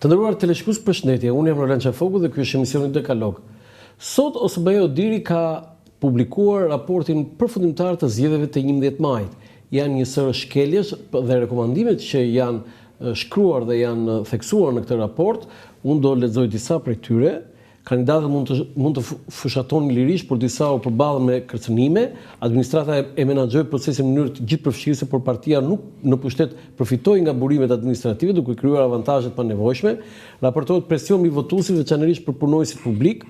Të nderuar teleshikues, përshëndetje. Unë jam Roland Qafoku dhe ky është emisioni Dekalog. Sot OSBE-ODIHR-i ka publikuar raportin përfundimtar të zgjedhjeve të 11 majit. Janë një sërë shkeljesh dhe rekomandimet që janë shkruar dhe janë theksuar në këtë raport. Unë do lexoj disa prej tyre. Kandidatët mund të mund të fushatonin lirisht, por disa u përballën me kërcënime. Administrata e menaxhoi procesin në mënyrë gjithëpërfshirëse, por partia nuk në pushtet përfitoi nga burimet administrative, duke krijuar avantazhe të panevojshme. Raportohet presion mbi votuesit, veçanërisht për punonjësit publikë.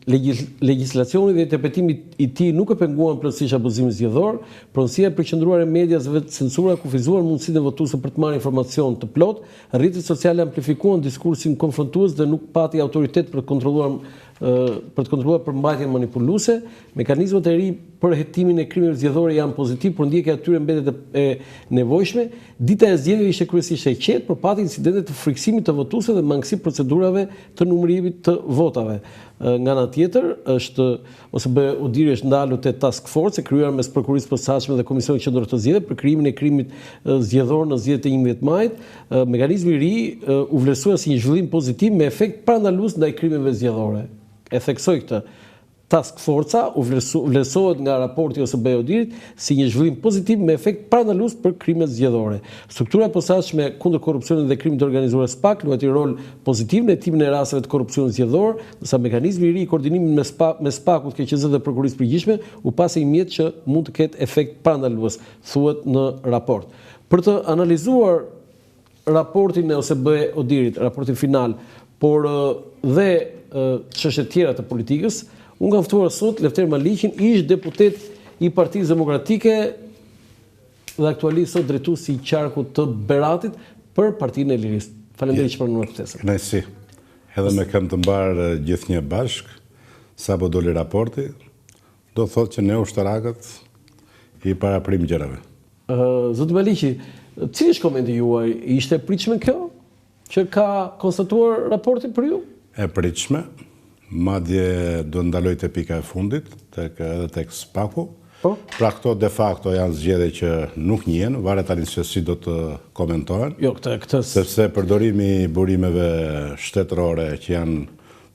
Legjislacioni dhe interpretimi i tij nuk e penguan plotësisht abuzimin zgjedhor. Pronësia e përqendruar e medias dhe vetëcensura kufizuan mundësitë e votuesve për të marrë informacion të plotë. Rrjetet sociale amplifikuan diskursin konfrontues dhe nuk pati autoritet për të kontrolluar për të kontrolluar përmbajtjen manipuluese. Mekanizmat e rinj për hetimin e krimeve zgjedhore janë pozitivë, por ndjekja e tyre mbetet e nevojshme. Dita e zgjedhjeve ishte kryesisht e qetë, por pati incidente të frikësimit të votuesve dhe mangësi procedurave të numërimit të votave. Nga ana tjetër, është OSBE-ODIHR-i është ndalur te Task Force e krijuar mes Prokurorisë së Posaçme dhe Komisionit Qendror të Zgjedhjeve për krijimin e krimit zgjedhor në zgjedhjet e 11 majit. Mekanizmi i ri u vlerësua si një zhvillim pozitiv me efekt parandalues ndaj krimeve zgjedhore. E theksoj këtë. Task Forca u vlerësohet nga raporti i OSBE-ODIHR-it si një zhvillim pozitiv me efekt parandalues për krimet zgjedhore. Struktura e posaçme kundër korrupsionit dhe krimit të organizuar SPAK luajti rol pozitiv në hetimin e rasteve të korrupsionit zgjedhor, ndërsa mekanizmi i ri i koordinimit mes mes SPAK-ut, KQZ dhe Prokurorisë së Përgjithshme u pa si një mjet që mund të ketë efekt parandalues, thuhet në raport. Për të analizuar raportin e OSBE-ODIHR-it, raportin final, por dhe çështje të tjera të politikës, unë kam ftuar sot Lefter Maliqin, ish deputet i Partisë Demokratike dhe aktualisht sot drejtues i qarkut të Beratit për Partinë e Lirisë. Faleminderit që pranuat ftesën. Kënaqësi. Edhe me këmbë të mbarë gjithnjë bashkë, sapo doli raporti, do thotë që ne ushtarakët i paraprijmë gjërave. Zoti Maliqi, cili është komenti juaj? Ishte e pritshme kjo që ka konstatuar raporti për ju? E pritshme, madje do ndaloj te pika e fundit, tek edhe tek SPAK-u. Po? Pra këto de facto janë zgjedhje që nuk njihen, varet tani se si do të komentohen. Jo, këtë këtë sepse përdorimi i burimeve shtetërore që janë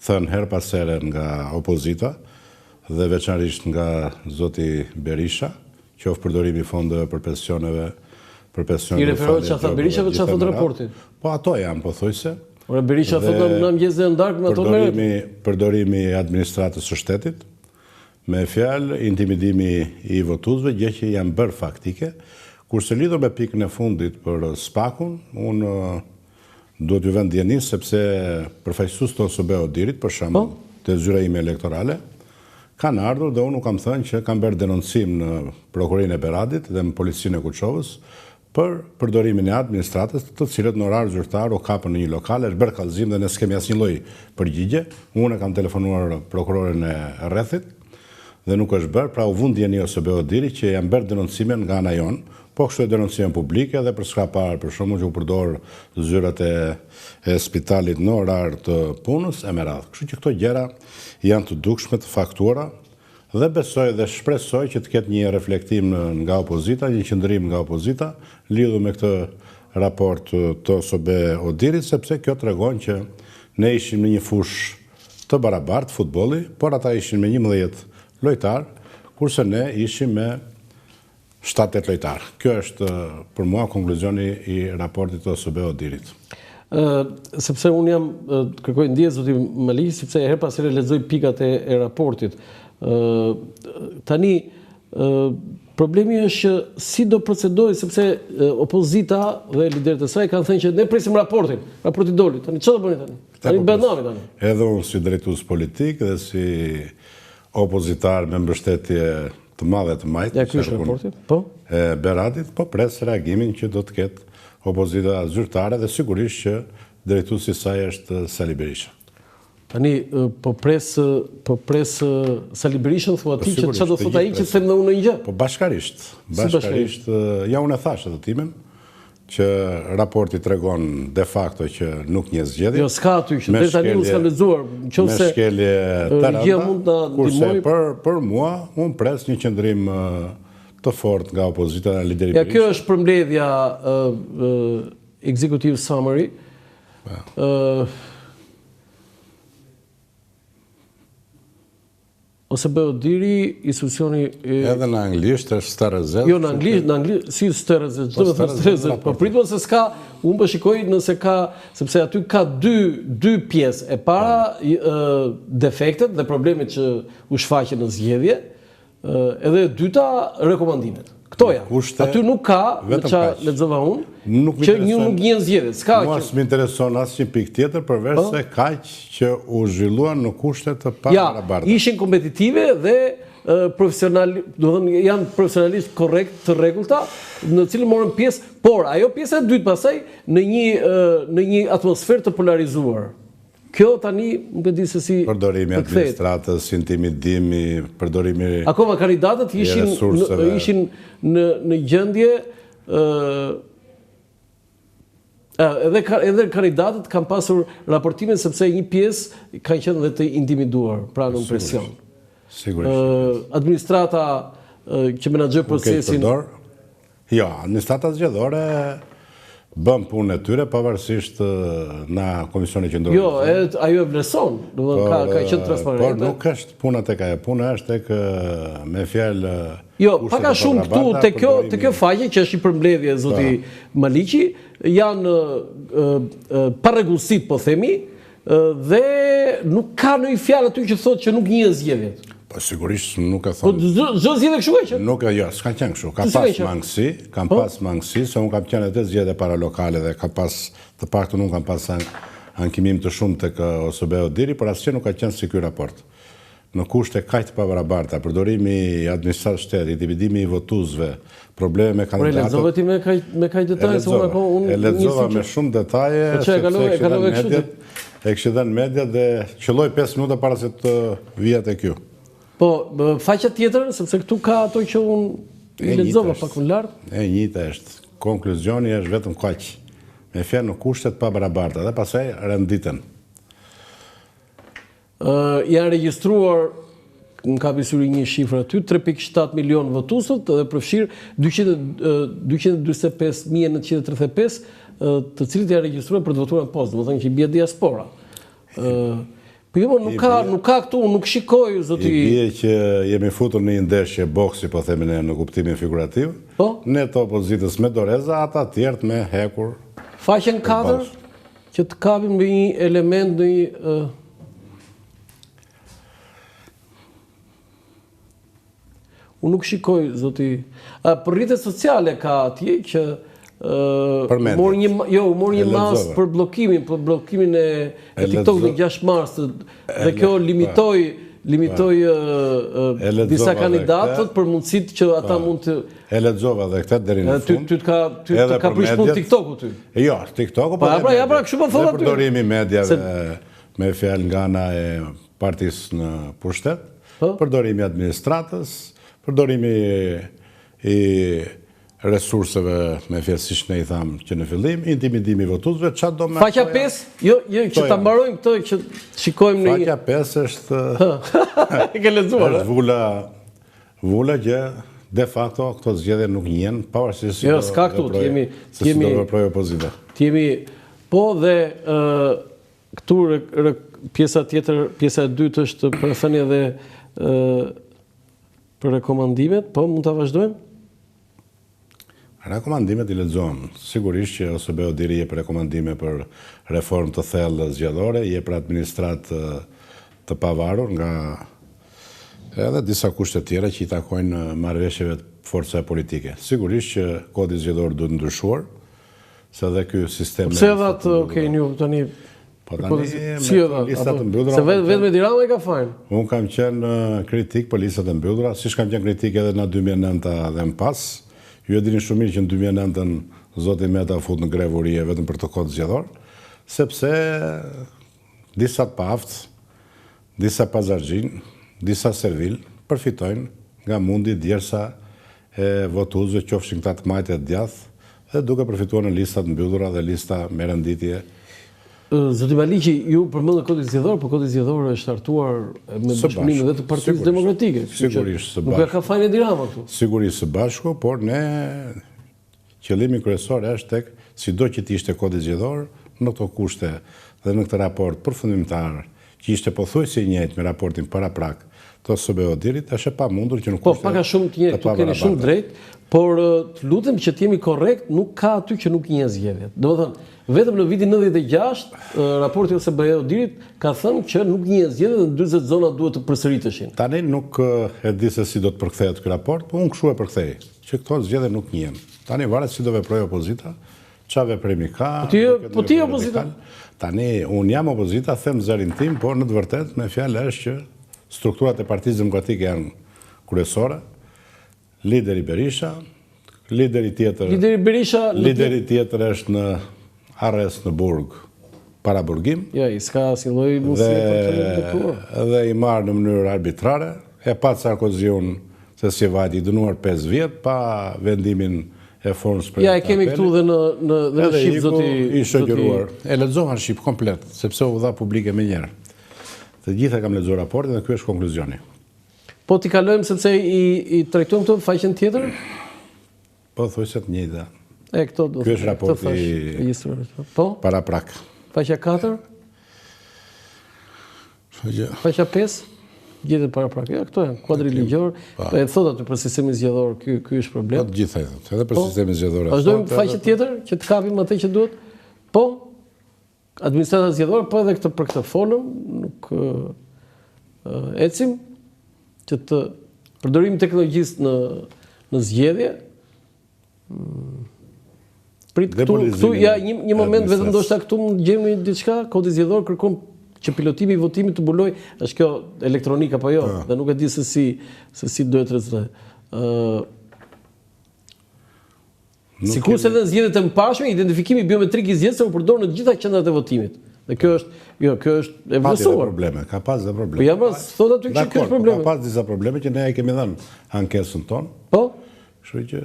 thënë herë pas here nga opozita dhe veçanërisht nga zoti Berisha, Qoftë përdorimi i fondeve për pensioneve, për pensionet I referohet çfarë tha Berisha apo çfarë thotë raporti? Po ato janë pothuajse. Ore Berisha thotë në mëngjes dhe në darkë me ato merret. Përdorimi, përdorimi i administratës së shtetit, me fjalë intimidimi i votuesve, gjë që janë bërë faktike, kurse lidhur me pikën e fundit për SPAK-un, unë duhet t'ju vë në dijeni sepse përfaqësues të OSBE-ODIHR-it, për shembull, po? te zyra ime elektorale, Kanë ardhur dhe unë u kam thënë që kam bërë denoncim në Prokurorinë e Beratit dhe në Policinë e Kuçovës për përdorimin e administratës, të cilët në orar zyrtar u kapën në një lokal, është bërë kallëzim dhe ne s'kemi asnjë lloj përgjigje. Unë e kam telefonuar prokurorin e rrethit dhe nuk është bërë, pra u vu në dijeni OSBE-ODIHR-i që janë bërë denoncime nga ana jonë, po kështu e denoncime publike dhe për Skrapar, për shembull që u përdor zyrat e e spitalit në orar të punës e me radhë. Kështu që këto gjëra janë të dukshme, të faktuara dhe besoj dhe shpresoj që të ketë një reflektim nga opozita, një qëndrim nga opozita lidhur me këtë raport të OSBE-ODIHR-it, sepse kjo tregon që ne ishim në një fushë të barabartë futbolli, por ata ishin me 11 lojtarë, kurse ne ishim me 7-8 lojtarë. Kjo është për mua konkluzioni i raportit të OSBE-ODIHR-it. Ë sepse unë jam kërkoj ndjesë zoti Maliqi sepse herë pas here lexoj pikat e, e raportit. Ë tani ë problemi është që si do procedojë sepse opozita dhe liderët e saj kanë thënë që ne presim raportin. Raporti doli. Tani çfarë do bëni tani? Tani po bëhet nami tani. Edhe unë si drejtues politik dhe si opozitar me mbështetje të madhe të majtë, ja, ky është raporti, po? E Beratit, po pres reagimin që do të ketë opozita zyrtare dhe sigurisht që drejtuesi i saj është Sali Berisha. Tani po pres po pres Sali Berishën thua ti po, që çfarë do thotë ai që të them dhe unë ndonjë gjë? Po bashkarisht, bashkarisht, ja unë e thashë atë timen, që raporti tregon de facto që nuk njeh zgjedhje. Jo, s'ka aty që deri tani unë s'kam lexuar, nëse me shkelje të rënda, mund ta kurse për për mua unë pres një qëndrim të fortë nga opozita dhe lideri Ja, kjo është përmbledhja executive summary. Po. OSBE-ODIHR-i, institucioni... Edhe në anglisht është stërëzez. Jo, në anglisht, në anglisht, si stërëzez, ç'do të thotë stërëzez, po prit mo se s'ka, unë po shikoj nëse ka, sepse aty ka dy, dy pjesë, e para defektet dhe problemet që u shfaqen në zgjedhje, Edhe e dyta, rekomandimet. Këto janë. Kushte, Aty nuk ka, me ça lexova unë, nuk që një nuk njihen zgjedhjet. S'ka Mua s'më intereson asnjë pikë tjetër përveç po? se kaq që u zhvilluan në kushte të pabarabarta. Ja, ishin kompetitive dhe profesional, domethënë janë profesionalisht korrekt të rregullta, në të cilën morën pjesë, por ajo pjesa e dytë pastaj në një në një atmosferë të polarizuar. Kjo tani nuk e di se si Përdorimi i administratës, intimidimi, përdorimi i Akoma kandidatët ishin ishin në në gjendje ë edhe edhe kandidatët kanë pasur raportime sepse një pjesë kanë qenë dhe të intimiduar, pra nën presion. Sigurisht. Ë administrata që menaxhoi procesin. Jo, administrata zgjedhore bën punën e tyre pavarësisht nga Komisioni Qendror. Jo, edhe ajo e vlerëson, domethënë ka ka qenë transparente. Por nuk është puna tek ajo, puna është tek me fjalë Jo, pak a shumë këtu te kjo te kjo faqe që është një përmbledhje zoti po. Maliqi, janë parregullsitë po themi, Dhe nuk ka ndonjë fjalë aty që thotë që nuk njihen zgjedhjet. Po sigurisht nuk e thonë. Po çdo zgjedhje kështu ka qenë? Nuk e jo, s'ka qenë kështu. Ka pas mangësi, kam po? pas mangësi, se unë kam qenë edhe zgjedhje paralokale dhe ka pas të paktën unë kam pas ankimim të shumë tek OSBE-ODIHR-i, por asgjë nuk ka qenë si ky raport. Në kushte kaq të pabarabarta, përdorimi i administratës së shtetit, intimidimi i votuesve, probleme me kandidatët. Por e lexove ti me kaq me kaq detaje se unë akoma unë E lexova me shumë detaje, po sepse e kalove e kishin dhënë mediat, e kishin dhënë mediat dhe qëlloi 5 minuta para se të vija tek ju. Po, faqja tjetër, sepse këtu ka ato që unë i lexova pak më lart. E njëjta është. Konkluzioni është vetëm kaq. Me fjalë në kushte të pabarabarta dhe pastaj renditen. Janë regjistruar, më kapi syri një shifër aty, 3.7 milion votuesët dhe përfshirë 245.935 të cilët janë regjistruar për të votuar në postë, domethënë që i bie diaspora. Po jo, nuk ka, nuk ka këtu, nuk shikoj zoti. I bie që jemi futur në një ndeshje boksi, po themi ne në kuptimin figurativ. Po? Ne të opozitës me doreza, ata tjerët me hekur. Faqen 4? Që të kapim ndonjë element, ndonjë Unë nuk shikoj, zoti... Për rrjetet sociale ka atje që mor një, jo, mor një masë për bllokimin, për bllokimin e, e TikTok në 6 mars dhe kjo limitoi limitoi disa kandidatët për mundësitë që ata mund të E lexova dhe këtë deri në fund. Ty të ka ty të ka prish punë TikToku ty. Jo, TikToku po. Ja pra, ja pra, kështu po thotë aty. Përdorimi i mediave me fjalë nga ana e partisë në pushtet, po? përdorimi i administratës, përdorimi i resurseve me fjalë siç ne i thamë që në fillim, intimidimi i votuesve, ça do me Faqja 5, jo, jo, që ta mbarojmë këtë që shikojmë në Faqja 5 është E ke lexuar. Është vula Vula që de facto këto zgjedhje nuk njihen, pavarësisht si jo, do s'ka këtu, të jemi, se si do veprojë opozita. Të jemi, po dhe ë këtu re, re, pjesa tjetër, pjesa e dytë është parathënia dhe ë për rekomandimet, po mund ta vazhdojmë? Rekomandimet i lexuam. Sigurisht që OSBE-ODIHR-i jep rekomandime për reformë të thellë zgjedhore, jep për administratë të pavarur nga edhe disa kushte tjera që i takojnë marrëveshjeve të forcave politike. Sigurisht që kodi zgjedhor duhet ndryshuar, se edhe ky sistem Po pse edhe atë, okay, ju tani Po tani si me lista të mbyllura. Se vetëm vetëm Edi Rama e ka fajin. Unë kam qenë kritik për listat e mbyllura, siç kam qenë kritik edhe në 2009 dhe më pas. Ju e dini shumë mirë që në 2009-ën zoti Meta u fut në grevë urie vetëm për këtë kod zgjedhor, sepse disa të paaftë, disa pazarxhinj, disa servilë përfitojnë nga mundi, djersa e votuesve, qofshin këta të majtë e të djathtë, dhe duke përfituar në lista të mbyllura dhe lista me renditje. Zoti Maliqi, ju përmendët kodin zgjedhor, por kodi zgjedhor është hartuar me bashkëpunimin edhe të Partisë Demokratike. Sigurisht së bashku. Nuk e ka fajin Edi Rama këtu. Sigurisht së bashku, por ne qëllimi kryesor është tek sido që të ishte kodi zgjedhor, Në këto kushte dhe në këtë raport përfundimtar, që ishte pothuajse i njëjtë me raportin paraprak të OSBE-ODIHR-it, është e pamundur që në po, kushte të pabarabara. Po, pak a shumë të njëjtë, keni shumë të drejtë, por të lutem që të jemi korrekt, nuk ka aty që nuk njihen zgjedhjet. Domethënë, vetëm në vitin 96, raporti OSBE-ODIHR-it ka thënë që nuk njihen zgjedhjet dhe në 40 zona duhet të përsëriteshin. Tani nuk e di se si do të përkthehet ky raport, po unë kështu e përkthej, që këto zgjedhje nuk njihen. Tani varet si do veprojë opozita, Ça veprimi ka? Po ti, po ti opozita. Tani, unë jam opozita, them zërin tim, por në të vërtetë, me fjalë është që strukturat e Partisë Demokratike janë kryesore, lideri Berisha, lideri tjetër... Lideri Berisha... Lideri tjetër është në arrest në burg, paraburgim. Ja, i s'ka asnjë lloj mundësie për të vepruar. Dhe i marrë në mënyrë arbitrare, e patë Sarkoziun se si vajti i dënuar 5 vjet pa vendimin e formës prerë. Ja, e kemi këtu dhe në në dhe në shqip zoti i shoqëruar. E lexova në shqip komplet, sepse u dha publike menjëherë. Të gjitha kam lexuar raportin dhe ky është konkluzioni. Po t'i kalojmë sepse i i trajtuam këto faqen tjetër? Po thuajse të njëjta. E këto do. Ky është raporti. Po. Paraprak. Faqja 4. Faqja 5 gjetjet paraprak. Ja, këto janë kuadri ligjor, po e thotë aty për sistemin zgjedhor, ky ky është problem. Po të gjitha i thotë, edhe për po, sistemin zgjedhor. Vazhdojmë faqe tjetër që të kapim atë që duhet. Po. Administrata zgjedhore, po edhe këtë për këtë folëm, nuk ecim që të përdorim teknologjisë në në zgjedhje. Mm. Prit këtu, këtu ja një një moment vetëm ndoshta këtu mund të gjejmë një diçka, kodi zgjedhor kërkon që pilotimi i votimit të mbulojë, është kjo elektronik apo jo, po. dhe nuk e di se si se si duhet të rezultojë. Ë Sikurse edhe në zgjedhjet e mëparshme, identifikimi biometrik i zgjedhësve u përdor në të gjitha qendrat e votimit. Dhe kjo është, jo, kjo është e vlerësuar. probleme, ka pas dhe probleme. Po ja, po thotë aty që kjo është problem. Ka pas disa probleme që ne e kemi dhënë ankesën tonë. Po. Kështu që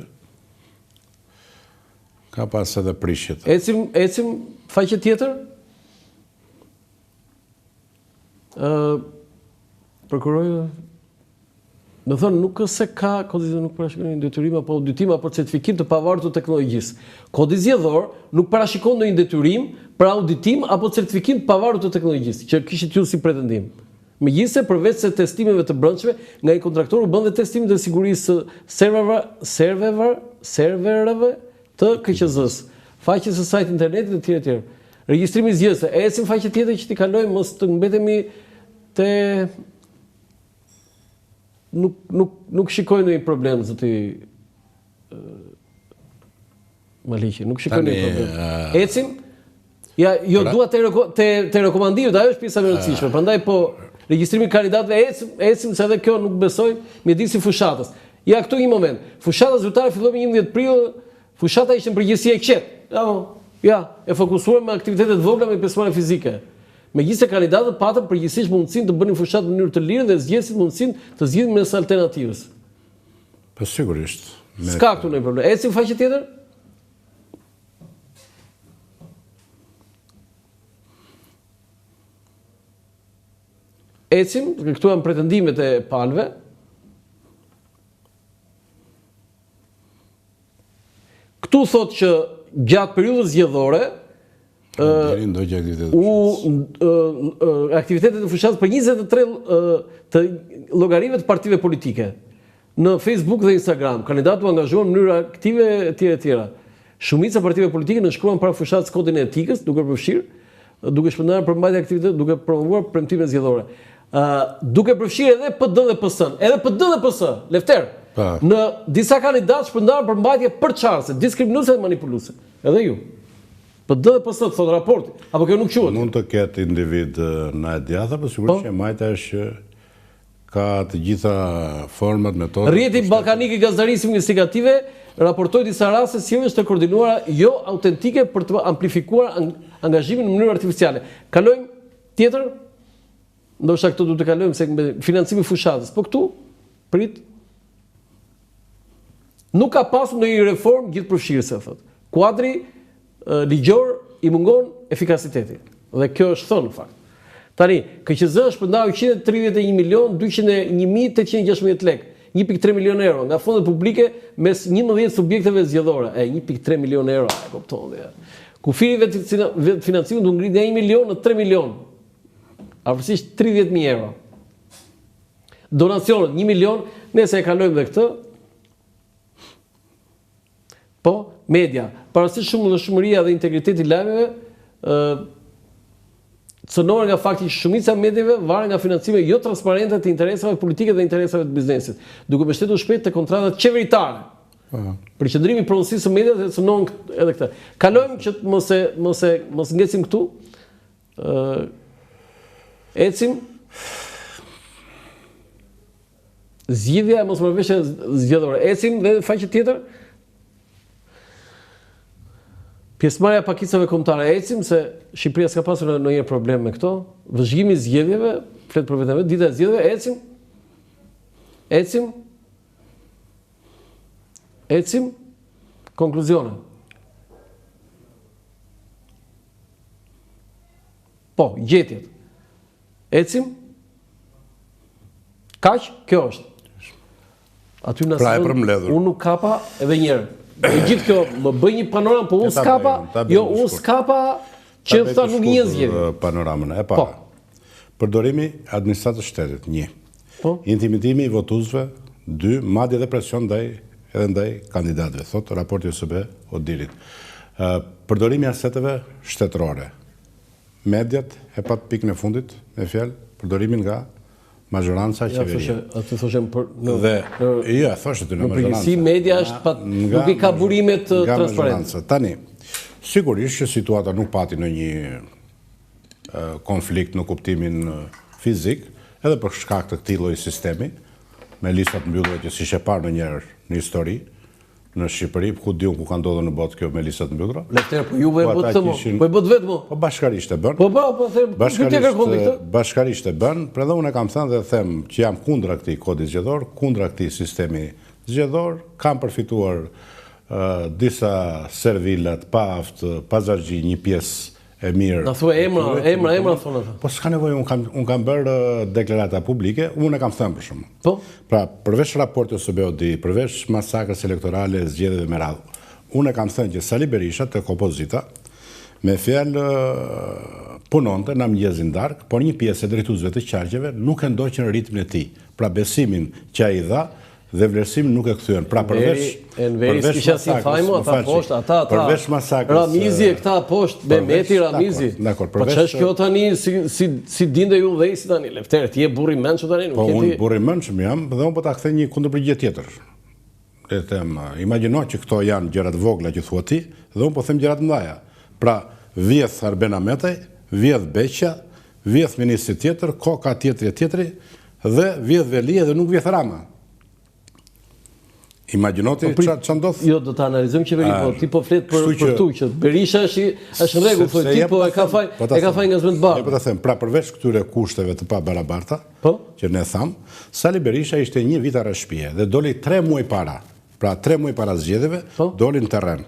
ka pas edhe prishje. Ecim, ecim faqe tjetër. Ë prokuroi Domethënë, nuk është se ka, kodi zgjedhor nuk parashikon një detyrim apo auditim apo certifikim të pavarur të teknologjisë. Kodi zgjedhor nuk parashikon ndonjë detyrim për auditim apo certifikim të pavarur të teknologjisë, që kishit ju si pretendim. Megjithëse përveç se testimeve të brendshme, nga një kontraktor u bënë dhe testimet e sigurisë së serverëve, serverëve, serverëve të KQZ-së, faqes së saj të internetit etj etj. Regjistrimi i zgjedhësve. Ecim faqe tjetër që t'i kalojmë, mos të mbetemi te nuk nuk nuk shikoj ndonjë problem zoti Maliqi, nuk shikoj ndonjë problem. Ecim? Ja, jo pra, dua te te te rekomandimet, ajo është pjesa më e rëndësishme. Prandaj po regjistrimi i kandidatëve ecim, ecim se edhe kjo nuk besoj mjedisi fushatës. Ja këtu një moment. Fushata zyrtare filloi më 11 prill, fushata ishte në përgjithësi e qetë. Ja, ja, e fokusuar me aktivitete të vogla me pjesëmarrje fizike. Megjithëse kandidatët patën përgjithësisht mundësinë të bënin fushatë në mënyrë të lirë dhe zgjedhësit mundësinë të zgjidhnin mes alternativës. Po sigurisht. S'ka këtu ndonjë problem. Ecim faqe tjetër? Ecim, këtu janë pretendimet e palëve. Këtu thotë që gjatë periudhës zgjedhore, u aktivitetet e fushatës për 23 të llogarive të partive politike në Facebook dhe Instagram, kandidatët u angazhuan në mënyrë aktive etj etj. Shumica e partive politike nënshkruan para fushatës kodin e etikës, duke përfshirë duke shpërndarë përmbajtje aktivitete, duke promovuar premtime zgjedhore. Ë, duke përfshirë edhe PD dhe PS-n, edhe PD dhe PS, Lefter. Po. Në disa kandidatë shpërndarën përmbajtje përçarëse, diskriminuese dhe manipuluese. Edhe ju. PD dhe PS thotë raporti, apo kjo nuk quhet? Mund të ketë individ nga e djathta, por sigurisht po. që e majta është që ka të gjitha format, metodat. Rrjeti Ballkanik i Gazetarisë Investigative raportoi disa raste sjelljesh të koordinuara jo autentike për të amplifikuar angazhimin në mënyrë artificiale. Kalojmë tjetër? Ndoshta këto duhet të kalojmë se financimi i fushatës. Po këtu prit Nuk ka pasur ndonjë reformë gjithëpërfshirëse, thotë. Kuadri ligjor i mungon efikasiteti. Dhe kjo është thënë në fakt. Tani, KQZ shpërndau 131 milion 201.816 lekë, 1.3 milion euro nga fondet publike mes 11 subjekteve zgjedhore. E 1.3 milion euro, e kupton dhe. Kufiri i vetëfinancimit u ngrit nga 1 milion në 3 milion. Afërsisht 30.000 euro. Donacionet 1 milion, nëse e kalojmë dhe këtë. Po, media, pavarësisht shumëllojshmëria dhe integriteti i lajmeve, ë cënohen nga fakti që shumica e medieve varen nga financime jo transparente të interesave politike dhe interesave të biznesit, duke mbështetur shpejt te kontratat qeveritare. Përqendrimi i pronësisë së medias e cënon edhe këtë. Kalojmë që të mos e mos e mos ngecim këtu. Ë ecim Zgjidhja e mosmarrëveshjes zgjedhore. Ecim dhe faqe tjetër. Pjesëmarrja e pakicave kombëtare. Ecim se Shqipëria s'ka pasur ndonjë problem me këto. Vëzhgimi i zgjedhjeve, flet për veten vet, dita e zgjedhjeve, ecim. Ecim. Ecim. Konkluzione. Po, gjetjet. Ecim. Kaq, kjo është. Aty na pra e përmbledhur. Unë nuk kapa edhe një herë. E gjithë kjo më bëj një panoramë, po unë s'kapa, jo unë s'kapa që tha nuk një zgjedhje. Panoramën e para. Po. Përdorimi administratës shtetit, një. Po. Intimidimi i votuesve, dy, madje edhe presion ndaj edhe ndaj kandidatëve, thotë raporti OSBE-ODIHR-it. Përdorimi i aseteve shtetërore, Mediat e patë pikën e fundit, me fjalë, përdorimin nga mazhoranca ja, qeveria. Ja, aty thoshem për në dhe në, jo, e thoshe aty në mazhoranca. Në përgjithësi media është pa nuk i ka burimet transparente. Tani, sigurisht që situata nuk pati ndonjë konflikt në kuptimin fizik, edhe për shkak të këtij lloji sistemi, me lista të mbyllura që s'ishte parë ndonjëherë në histori, Në Shqipëri, ku di unë ku ka ndodhur në botë kjo me lista të mbyllura? Lefter, po juve e po bëtë këtë mo, po e bëtë vetë mo. Po bashkarisht e bën. Po po, po them, bashkarisht, bashkarisht e bën, pra dhe unë e kam thënë dhe them që jam kundra këtij kodi zgjedhor, kundra këtij sistemi zgjedhor, kam përfituar disa servila të paaftë, pazarxhi, një pjesë e mirë. Na thua emra, emra, emra thonë ata. Po s'ka nevojë, unë kam unë kam bërë deklarata publike, unë e kam thënë për shembull. Po. Pra, përveç raportit OSBE-ODIHR, përveç masakrës elektorale, zgjedhjeve me radhë, unë e kam thënë që Sali Berisha tek opozita me fjalë punonte nga mëngjesi në darkë, por një pjesë e drejtuesve të qarqeve nuk e ndoqën ritmin e tij. Pra besimin që ai dha Dhe vlerësimin nuk e kthyen. Pra përveç Enveri s'kishte asnjë faj mo, ata poshtë, ata ata. Përveç masakrës. Ramizi e këta poshtë, Mehmeti Ramizi. Dakor, po përveç. Po ç'është kjo tani si si si dinde ju dhe si tani Lefter, ti je burrë i mençur tani, nuk po, je ti. Po unë burrë i mençëm jam dhe unë po ta kthej një kundërpërgjigje tjetër. Le të them, imagjino që këto janë gjëra të vogla që thua ti dhe unë po them gjëra të mëdha. Pra, vjedh Arben Ahmetaj, vjedh Beqja, vjedh ministri tjetër, Koka tjetri e tjetri, Dhe vjedh Veliaj dhe nuk vjedh Rama. Imagjino ti po, ça ndodh? Jo, do ta analizojmë qeverinë, po ti po flet për për këtu që Berisha është është në rregull, thotë ti po e ka faj, po e ka fajin Gazment Bardhi. Jo, po ta them, pra përveç këtyre kushteve të pabarabarta, po? që ne thamë, Sali Berisha ishte një vit arrest shtëpie dhe doli 3 muaj para. Pra 3 muaj para zgjedhjeve, po? doli në terren.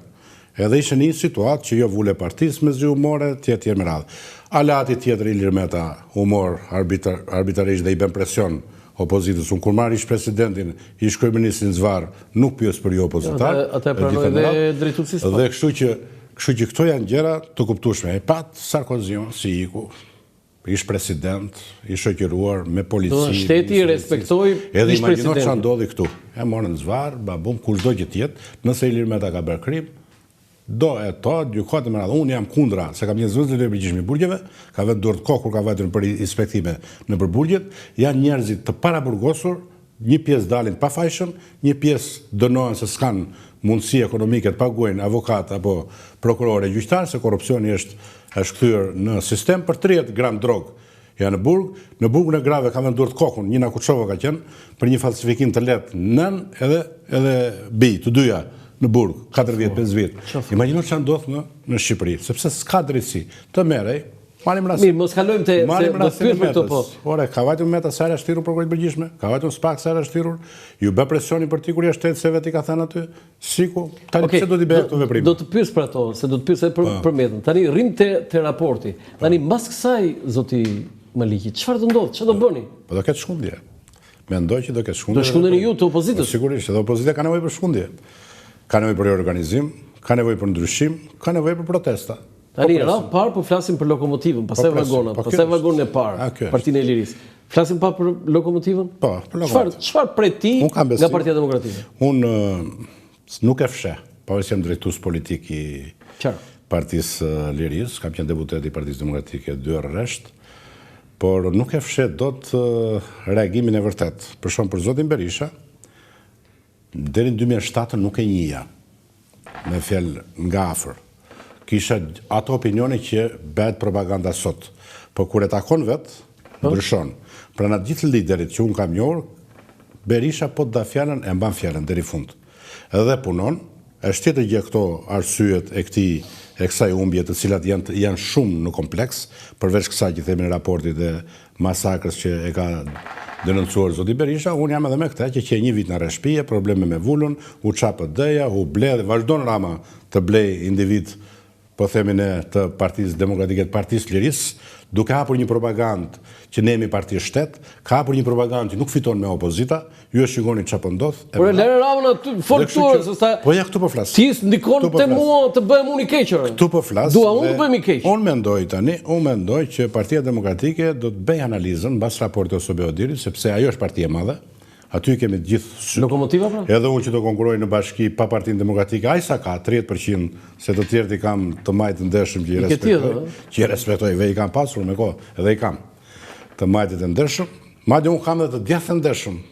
Edhe ishte në një situatë që jo vulë e partisë mezi u mor e tjerë tjerë me radhë. Aleati tjetër Ilir Meta u mor arbitrarisht dhe i bën presion opozitës. Unë kur marr ish presidentin, ish kryeministrin zvarrë, nuk pyes për ju opozitar. Atë e pranoi dhe drejtuesi i Dhe kështu që kështu që këto janë gjëra të kuptueshme. E patë Sarkoziun si iku, Ish president, i shoqëruar me polici. Do shteti i respektoi ish presidentin. Edhe imagjino çfarë ndodhi këtu. E morën zvarrë, babum, kushdo që të jetë, nëse Ilir Meta ka bërë krim, do hetohet, gjykohet me radhë. Unë jam kundra, se kam qenë zëvendës drejtor i përgjithshëm i burgjeve, ka vënë duart në kokë kur ka vajtur për inspektime nëpër burgjet, janë njerëzit të paraburgosur, një pjesë dalin të pafajshëm, një pjesë dënohen se s'kanë mundësi ekonomike të paguajnë avokat apo prokurorë e gjyqtarë, se korrupsioni është Është kthyer në sistem për 30 gram drogë. Janë në burg, në burgun e grave kanë vënë duart në kokë, një nga Kuçova ka qenë, për një falsifikim të lehtë nënë edhe edhe bijë, të dyja në burg, 4 vjet, 5 vjet. Imagjino çfarë ndodh në në Shqipëri, sepse s'ka drejtësi. Të merrej, marrim rastin. Mirë, mos kalojmë te se do të pyes për këto po. Ore, ka vajtur Meta sa herë është thirrur prokurori të përgjithshme, ka vajtur SPAK sa herë është thirrur, iu bë presioni për t'ikur jashtë shtetit se vetë i ka thënë aty. Siku, tani pse do t'i bëjë këto veprime? Do të pyes për ato, se do të pyes edhe për, po. për Metën. Tani rrim te te raporti. Po. Tani mbas kësaj zoti Maliqi, çfarë do ndodhë? Çfarë do bëni? Po do ketë shkundje. Mendoj që do ketë shkundje. Do shkundeni ju të opozitës? Po, sigurisht, edhe opozita ka nevojë për shkundje. Ka nevojë për riorganizim, ka nevojë për ndryshim, ka nevojë për protesta. Po Tani, radhë parë po flasim për lokomotivën, pastaj po vagonat, po pastaj vagonin e parë, Partinë e Lirisë. Flasim pak për lokomotivën? Po, për lokomotivën. Çfarë pret ti nga Partia Demokratike? Unë nuk e fsheh, pavarësisht jam drejtues politik i Partisë së Lirisë, kam qenë deputet i Partisë Demokratike dy herë rresht, por nuk e fsheh dot reagimin e vërtetë. Për shembull për zotin Berisha, Deri në 2007 nuk e njihja, me fjalë nga afër. Kisha ato opinione që bëhet propaganda sot. Po kur e takon vetë, po. ndryshon. Pra nga gjithë liderit që unë kam njohur, Berisha po të dha fjalën, e mban fjalën deri fund. Edhe punon, është tjetër gjë këto arsyet e këtij e kësaj humbje të cilat janë janë shumë në kompleks, përveç kësaj që themi në raportit dhe masakrës që e ka denoncuar zoti Berisha, unë jam edhe me këtë që qe një vit në arrest shtëpie, probleme me vulën, u ça PD-ja, u ble dhe vazhdon Rama të blejë individë po themi ne të Partisë Demokratike të Partisë Lirisë, duke hapur një propagandë që ne jemi parti shtet, ka hapur një propagandë që nuk fiton me opozita, ju e shikoni çfarë po ndodh. Por e lëre Ramën aty, fol këtu se sa Po ja këtu po flas. Ti ndikon po te mua të bëhem unë i keq. Këtu po flas. Dua unë të bëhem i keq. Unë mendoj tani, unë mendoj që Partia Demokratike do të bëjë analizën mbas raportit të OSBE-ODIHR-it, sepse ajo është parti e madhe. Aty kemi të gjithë sytë. Lokomotiva pra? Edhe unë që do konkurroj në bashki pa Partinë Demokratike, aq sa ka, 30%, se të tjerët i kam të majtë të ndershëm që i respektoj, që i respektoj, dhe i kam pasur me kohë, edhe i kam. Të majtët e ndershëm, madje unë kam edhe të djathtë të ndershëm.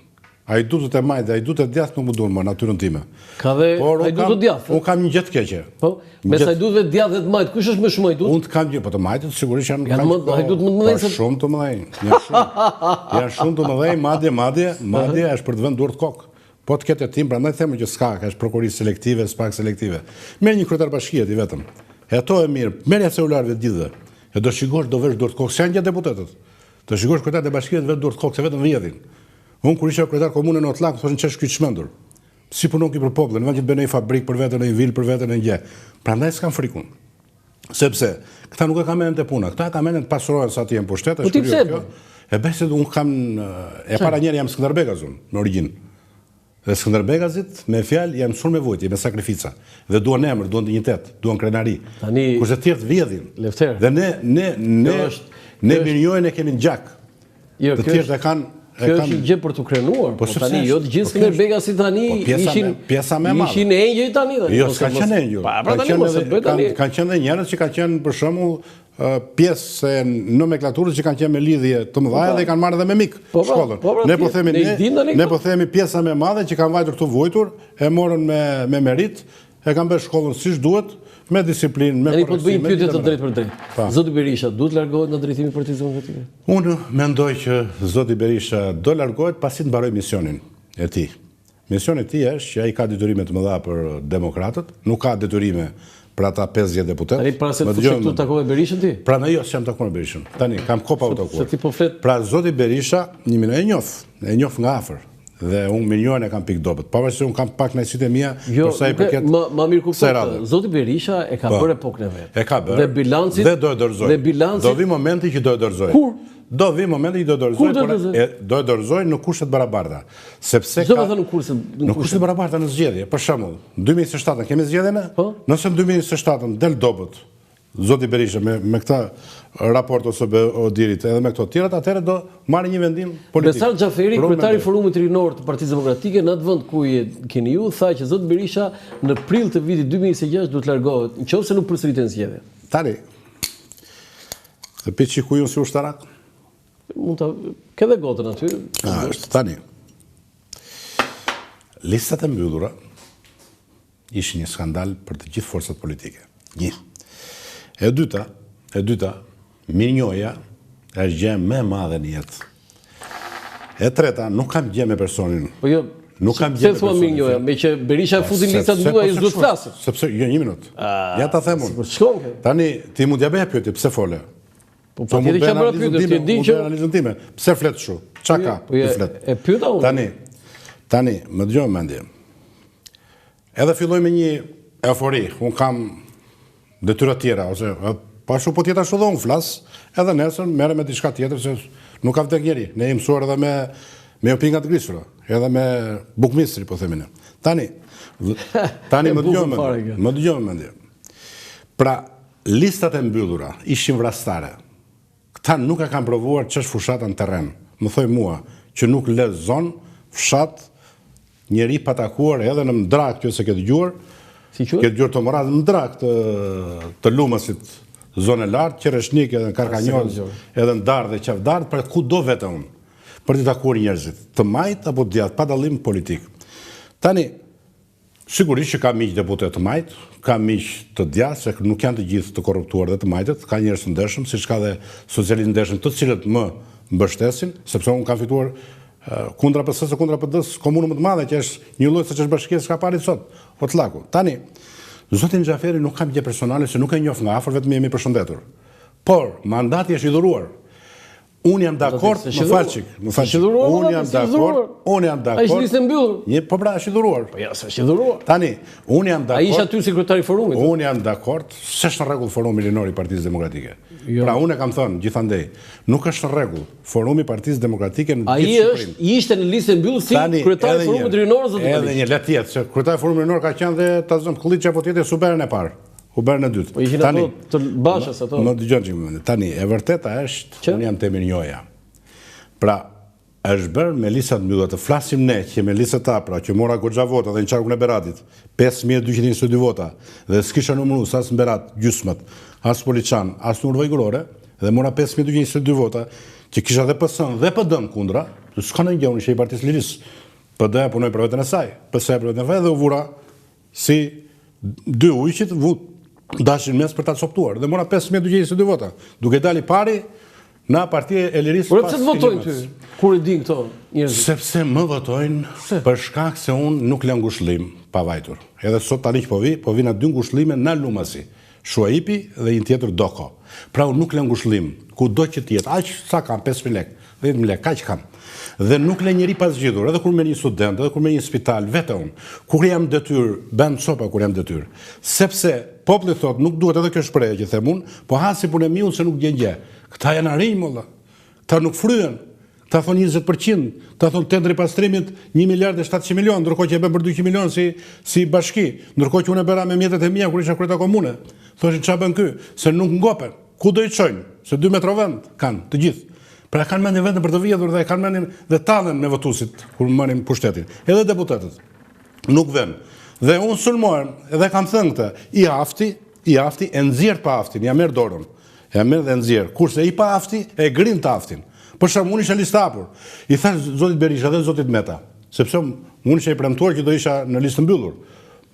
Hajdutët e majtë dhe hajdutët e djathtë nuk më duhen më natyrën time. Ka dhe hajdutë të djathtë. Unë kam një gjë të keqe. Po, mes hajdutëve të djathtë dhe të majtë, kush është më shumë hajdut? Unë të kam një, po të majtët sigurisht janë janë më hajdutë më të mëdhenj po, se shumë të mëdhenj. Janë shumë. Janë shumë të mëdhenj, madje madje, madje është për të vënë duart kokë. Po të ketë hetim, prandaj them që s'ka, ka është prokurori selektive, SPAK selektive. Merr një kryetar bashkie ti vetëm. Hetoje mirë, merrja celularëve të gjithëve. E do shikosh do vësh duart kokë, s'janë gjë deputetët. Do shikosh kryetarët e bashkive të vënë duart kokë se vetëm vjedhin. Unë kur isha kryetar komune në Otllak, thoshin ç'është ky çmendur. Si punon ky për popullin, në vend që të bëjë një fabrikë për veten, një vilë për veten, një gjë. Prandaj s'kam frikë unë. Sepse këta nuk e kanë mendjen te puna, këta e kanë mendjen të pasurohen sa të jenë pushtet, po është kjo. E bëj se unë kam e para njëherë jam Skënderbegas unë, në origjinë. Dhe Skënderbegazit, me fjalë, janë mësuar me vuajtje, me sakrifica. Dhe duan emër, duan dinjitet, duan krenari. Tani kurse të tjerët vjedhin. Lefter. Dhe ne ne ne është, ne mirënjohjen e kemi në gjak. Jo, të tjerët e kanë e kanë Kjo është gjë për t'u krenuar, po, po tani jo të gjithë po Skënderbegasit tani po ishin pjesa më e madhe. Ishin engjëj tani tani. Jo, s'ka qenë engjëj. Pa, pra tani mos e bëj tani. Kanë qenë dhe njerëz që kanë qenë për shembull pjesë e nomenklaturës që kanë qenë me lidhje të mëdha po, dhe i kanë marrë edhe me mik po, pra, shkollën. Po, ne po themi ne, ne po themi pjesa më e madhe që kanë vajtur këtu vujtur, e morën me me meritë, e kanë bërë shkollën siç duhet, me disiplinë, me korrektësi. Po të bëj një pyetje të drejtpërdrejtë. Zoti Berisha duhet largohet nga drejtimi i Partisë Demokratike? Unë mendoj që zoti Berisha do largohet pasi të mbarojë misionin e tij. Misioni i tij është që ai ka detyrime të mëdha për demokratët, nuk ka detyrime për ata 50 deputetë. Tani para se të futesh këtu takove Berishën ti? Pra jo, s'jam takuar me Berishën. Tani kam kohë pa u takuar. Se ti po flet. Pra zoti Berisha, një minutë e njoh, e njoh nga afër. Dhe unë mirënjohjen e kam pikë dobët. Pavarësisht se unë kam pakënaqësitë e mia jo, për sa i përket. Më më mirë kuptoj. Zoti Berisha e ka po. bërë epokën e vet. E ka bërë. Dhe bilancit dhe do e dorëzojë. Dhe bilancit do vi momenti që do e dorëzojë. Kur? Do vi momenti që do e dorëzojë, por e, do e dorëzojë në kushte të barabarta. Sepse ka thënë në kushte në kushte të barabarta në zgjedhje. Për shembull, në 2027 kemi zgjedhje ne? Po. Nëse në 2027 del dobët zoti Berisha me me këtë raport OSBE-ODIHR-it edhe me këto të tjerat, atëherë do marrë një vendim politik. Besar Xhaferi, kryetari i Forumit Rinor të Partisë Demokratike, në atë vend ku je keni ju, tha që zoti Berisha në prill të vitit 2026 duhet të largohet, nëse nuk përsëriten zgjedhjet. Tani. Të pi çik ujë si ushtarak? Mund ta ke dhe gotën aty. A, është tani. Listat e mbyllura ishin një skandal për të gjithë forcat politike. Një. E dyta, e dyta, mirënjohja është gjë më e madhe në jetë. E treta, nuk kam gjë me personin. Po jo, nuk kam gjë me personin. Mirënjohja, meqë Berisha e futi listat e mbyllura, ju s'duhet të flasë. Sepse, jo, një minutë. Ja ta them unë. Tani, ti mund t'ja bëje pyetje, pse fole? Po patjetër që bëra pyetje, ti e di që analizën time. Pse flet kështu? Çka ka? Po ti flet. E pyeta unë. Tani, tani, më dëgjo mendje. Edhe filloj me një eufori. Unë kam detyra tjera ose po ashtu po të jetë ashtu dhe unë flas, edhe nesër merrem me diçka tjetër se nuk ka vdek njeri. Ne jemi mësuar edhe me me opinga të grisura. Edhe me bukë misri, po themi ne. Tani, tani më dëgjo me më dëgjo me mendje. Pra, listat e mbyllura ishin vrastare. Këta nuk e kanë provuar ç'është fushata në terren. Më thoj mua, që nuk lë zonë, fshat, njeri pa takuar edhe në Mdrak, që s'e ke dëgjuar, Si quhet? Ke dëgjuar Tomorraz në Mdrak të të Lumasit, zonë e lartë, Qereshnik edhe në Karkanjoz, edhe në Dardhë dhe Qafë Dardhë, pra kudo vete unë për t'i takuar njerëzit, të majtë apo të djathtë, pa dallim politik. Tani, sigurisht që ka miq deputetë të majtë, ka miq të djathtë, se nuk janë të gjithë të korruptuar dhe të majtët, ka njerëz të ndershëm, siç ka dhe socialistë të ndershëm, të cilët më mbështesin, sepse unë kam fituar kundra PS-së, kundra PD-së, komunën më të madhe që është një lloj siç është bashkia e Skraparit sot, Otllaku. Tani, zotin Xhaferi nuk kam gjë personale se nuk e njoh nga afër, vetëm jemi përshëndetur. Por, mandati është i dhuruar. Unë jam dakord, më fal çik, më fal çik. Unë jam dakord, unë jam dakord. Ai është listë e mbyllur. Një, po pra, është i dhuruar. Po ja, s'është i dhuruar. Tani, unë jam dakord. Ai ishte aty si kryetar i forumit. Unë jam dakord, s'është në rregull forumi rinor i Partisë Demokratike. Jo. Pra unë e kam thënë gjithandej, nuk është në rregull forumi i Partisë Demokratike në gjithë Shqipërinë. Ai është ishte në listën e mbyllur si kryetar i forumit rinor zoti Maliqi. Edhe një le të jetë, se kryetar i forumit rinor ka qenë dhe ta zëmë Këlliçi apo tjetër s'u bërën e parë. U bërën e dytë. Po ishin ato të Bashës ato. Më dëgjon çik më. Tani, e vërteta është, unë jam te mirënjohja. Pra, është bërë me lista të mbyllura, të flasim ne që me lista të hapura, që mora goxha vota dhe në qarkun e Beratit, 5222 vota, dhe s'kisha numërues as në Berat gjysmët, as Poliçan, as në Urë Vajgurore, dhe mora 5222 vota, që kisha dhe PS-n dhe PD-n kundra, s'ka ndonjë gjë, unë isha i Partisë Lirisë. PD-ja punoi për veten e saj, PS-ja për veten e saj dhe u vura Si dy ujqit vu dashin mes për ta coptuar dhe mora 5222 vota, duke dalë i pari nga Partia e Lirisë. Por pse të votojnë ty? Kur e din këto njerëz? Sepse më votojnë për shkak se unë nuk lë ngushëllim pa vajtur. Edhe sot tani që po vi, po vi nga dy ngushëllime nga Lumasi. Shuaipi dhe një tjetër Doko. Pra unë nuk lë ngushëllim, kudo që të jetë, aq sa kam, 5000 lekë, 10000 lekë, kaq kam. Dhe nuk lë njeri pa zgjidhur, edhe kur merr një student, edhe kur merr një spital, vete unë. Kur jam në detyrë, bëhem copa kur jam në detyrë. Sepse populli thotë, nuk duhet edhe kjo shprehje që them unë, po ha si punë e miut se nuk gjen gjë. Këta janë arinj molla. Këta nuk fryhen. Këta thonë 20 për qind, këta thonë tenderi i pastrimit 1 miliard e 700 milionë, ndërkohë që e bën për 200 milionë si si bashki, ndërkohë që unë e bëra me mjetet e mia kur isha kryetar komune. Thoshin çfarë bën ky, se nuk ngopen. Ku do i çojnë? Se 2 metro vend kanë të gjithë. Pra kanë mendjen vetëm për të vjedhur dhe kanë mendjen dhe tallen me votuesit kur marrin pushtetin. Edhe deputetët nuk vën. Dhe unë sulmohem, edhe kam thënë këtë, i afti, i afti e nxjerr të paaftin, ja merr dorën. E merr dhe nxjerr. Kurse i paafti e grin të aftin. Për shembull, unë isha listë hapur. I thashë zotit Berisha dhe zotit Meta, sepse unë isha i premtuar që do isha në listë të mbyllur.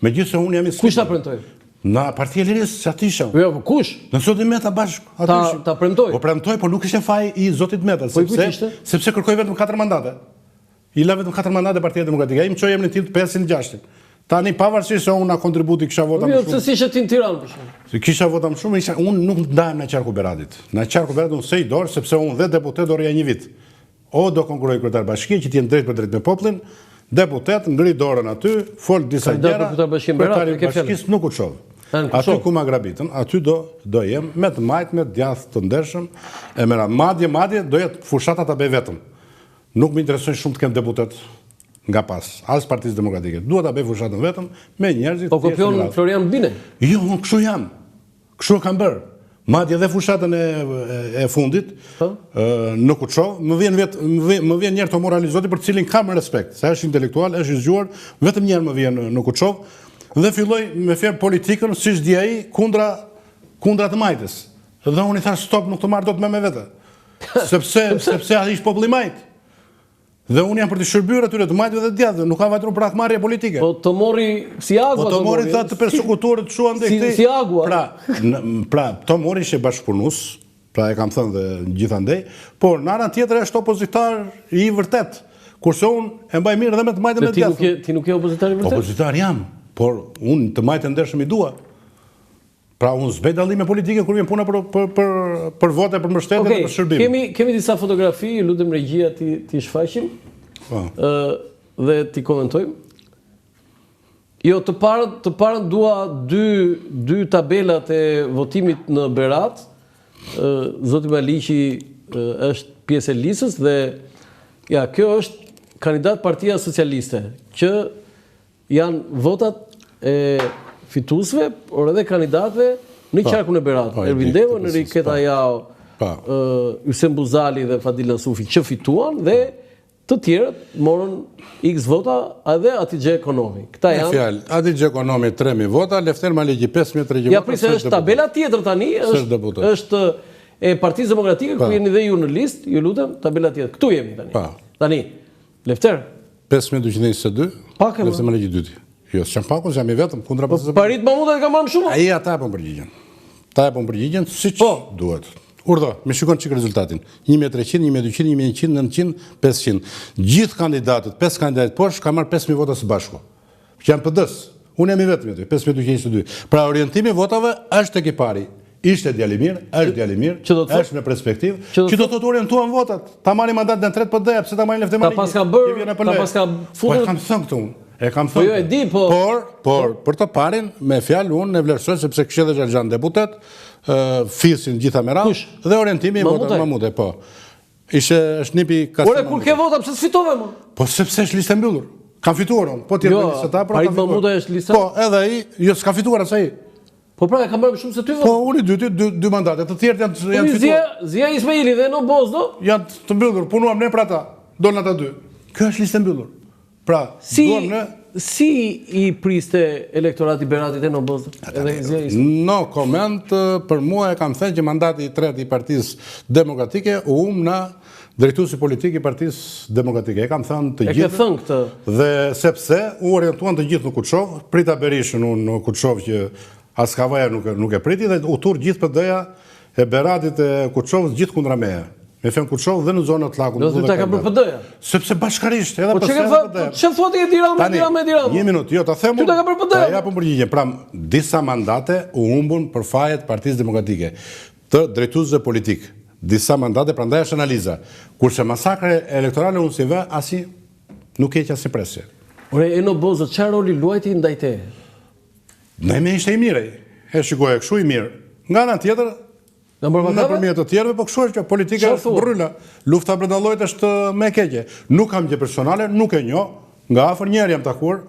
Megjithëse unë jam i Kush ta premtoi? Në Partia e Lirisë, që aty isha. Jo, po kush? Në zotin Meta bashkë, aty ta, ishim. Ta premtoi? Po premtoi, por nuk ishte faj i zotit Meta, po sepse, sepse kërkoi vetëm 4 mandate. I la vetëm 4 mandate Partia Demokratike. Ai më çoi emrin tim të pestin të gjashtin. Tani pavarësisht se unë nga kontributi kisha vota më jo, shumë. Jo, pse s'ishe ti në Tiranë për shembull? Se kisha vota më shumë, isha unë nuk ndahem në qarku Beratit. Në qarku Beratit unë s'heq dorë sepse unë dhe deputet do rrija një vit. O do konkurroj kryetar bashkie që të jem drejtpërdrejt me popullin, deputet ngri dorën aty, fol disa gjëra. Kryetari i bashkisë nuk u çov. Aty ku ma grabitën, aty do do jem me të majtë, me të djathtë të ndershëm e me radhë. Madje, madje do jetë fushata ta bëj vetëm. Nuk më interesojnë shumë të kem deputet nga pas, as Partisë Demokratike. Dua ta bëj fushatën vetëm me njerëzit. Po kopjon Florian Bine? Jo, unë kështu jam. Kështu e kam bërë. Madje dhe fushatën e e fundit, po? në Kuçovë, më vjen vet më vjen një herë Tomor Alizoti për të cilin kam respekt, se është intelektual, është i zgjuar, vetëm një herë më vjen në Kuçovë dhe filloi me fjerë politikën siç di ai kundra kundra të majtës. Dhe unë i thash stop, nuk të marr dot më me vete. Sepse sepse ai është populli i majtë. Dhe unë jam për të shërbyer atyre të majtëve dhe të djathtëve, nuk kam vajtur për hakmarrje politike. Po Tomori si agua. Po Tomori tha të persekutuarit të shuan dhe këtej. Si agua. Pra, pra Tomori ishte bashkëpunues, pra e kam thënë dhe gjithandej, por në anën tjetër është opozitar i vërtet. Kurse unë e mbaj mirë dhe me të majtën me të djathtën. Ti nuk je opozitar i vërtet? Opozitar jam, por unë të majtën e ndershëm i dua. Pra unë s'bëj dallime politike kur vjen puna për për për për votë, për mbështetje okay, dhe për shërbim. Kemi kemi disa fotografi, ju lutem regjia t'i t'i shfaqim. Po. Ë dhe t'i komentojmë. Jo, të parën, të parën dua dy dy tabelat e votimit në Berat. Ë zoti Maliqi është pjesë e listës dhe ja, kjo është. kandidat Partia Socialiste, që janë votat e fituesve, por edhe kandidatëve në po. qarkun e Beratit. Po, Ervin Demo, Enriketa Jaho, Hysen Buzali dhe Fadil Nasufi që fituan dhe të tjerët morën X vota edhe Atixhe Ekonomi. Këta janë fjalë, Atixhe Ekonomi 3000 vota, Lefter Maliqi 5300 vota. Ja prit se është tabela tjetër tani, është është e Partisë Demokratike ku jeni dhe ju në listë, ju lutem, tabela tjetër. Këtu jemi tani. Pa. Tani, Lefter. 5222. Pak e Lefter Maliqi i dyti. Jo, s'jam pak, unë jam i vetëm kundra po, Partisë. Parit Mahmutaj ka marrë më shumë. Ai ata japin përgjigjen. Ta japin përgjigjen siç po. duhet. Urdhëro, më shikon çik rezultatin. 1300, 1200, 1100, 900, 500. Gjithë kandidatët, 5 kandidatët poshtë kanë marrë 5000 vota së bashku. Që janë PD-s. Unë jam i vetmi aty, 5222. Pra orientimi i votave është tek i pari. Ishte djalë i mirë, është djalë i mirë, që do të është me perspektivë, që do të thotë orientuan votat. Ta marrin mandatin e tretë PD-ja, pse ta marrin Lefter Ta paska bërë, ta paska futur. Po e kam thënë këtu unë. E kam thënë. Po jo e di, po. Por, por, për të parin, me fjalë unë e vlerësoj sepse këshillë është Alxhan deputet, ë fisin gjitha me radhë dhe orientimi i votave Mahmutaj, po. Ishte është nipi Kasëm. Ore kur ke vota pse s'fitove më? Po sepse është listë e mbyllur. Kam fituar unë, po ti jo, listë ta, pra kam fituar. Mahmutaj është lista. Po, edhe ai, jo s'ka fituar as ai. Po pra, e ka marrë më shumë se ty vota. Po unë i dyti, dy, dy mandate, të tjerët janë po, janë fituar. Zia, Zia Ismaili dhe Eno Bozdo janë të mbyllur, punuam ne për ata. Dolën ata dy. Kjo është listë e mbyllur. Pra, si, duam ne si i priste elektorati i Beratit Eno Bozdon? Edhe Zia Ismaili. No comment, për mua e kam thënë që mandati i tretë i Partisë Demokratike u humb nga drejtuesi politik i Partisë Demokratike. E kam thënë të gjithë. E ke thënë këtë. Dhe sepse u orientuan të gjithë në Kuçovë, prita Berishën unë në Kuçovë që as Kavaja nuk nuk e priti dhe u turr gjithë PD-ja e Beratit e Kuçovës gjithë kundra meje. Me thënë Kuçovë dhe në zonën e Tllakut. Do të ta ka bërë PD-ja. Sepse bashkarisht, edhe po PS edhe PD. Po ç'e thua ti Edi Rama, Edi Rama, Edi Rama? Një minutë, jo ta them. Ty ta ka bërë PD-ja. Ta japim përgjigjen. Pra, disa mandate u humbën për fajet e Partisë Demokratike, të drejtuesve politik. Disa mandate, prandaj është analiza. Kurse masakre elektorale unë s'i vë asnjë nuk heq asnjë presje. Ore Eno Bozdo, çfarë roli luajti ndaj teje? Ndaj meje ishte i mirë ai. E shikoja kështu i mirë. Nga ana tjetër, Nëpërmjet të tjerëve, po kështu është kjo, politika është bërryla. Lufta brenda llojit është më e keqe. Nuk kam gjë personale, nuk e njoh, nga afër një herë jam takuar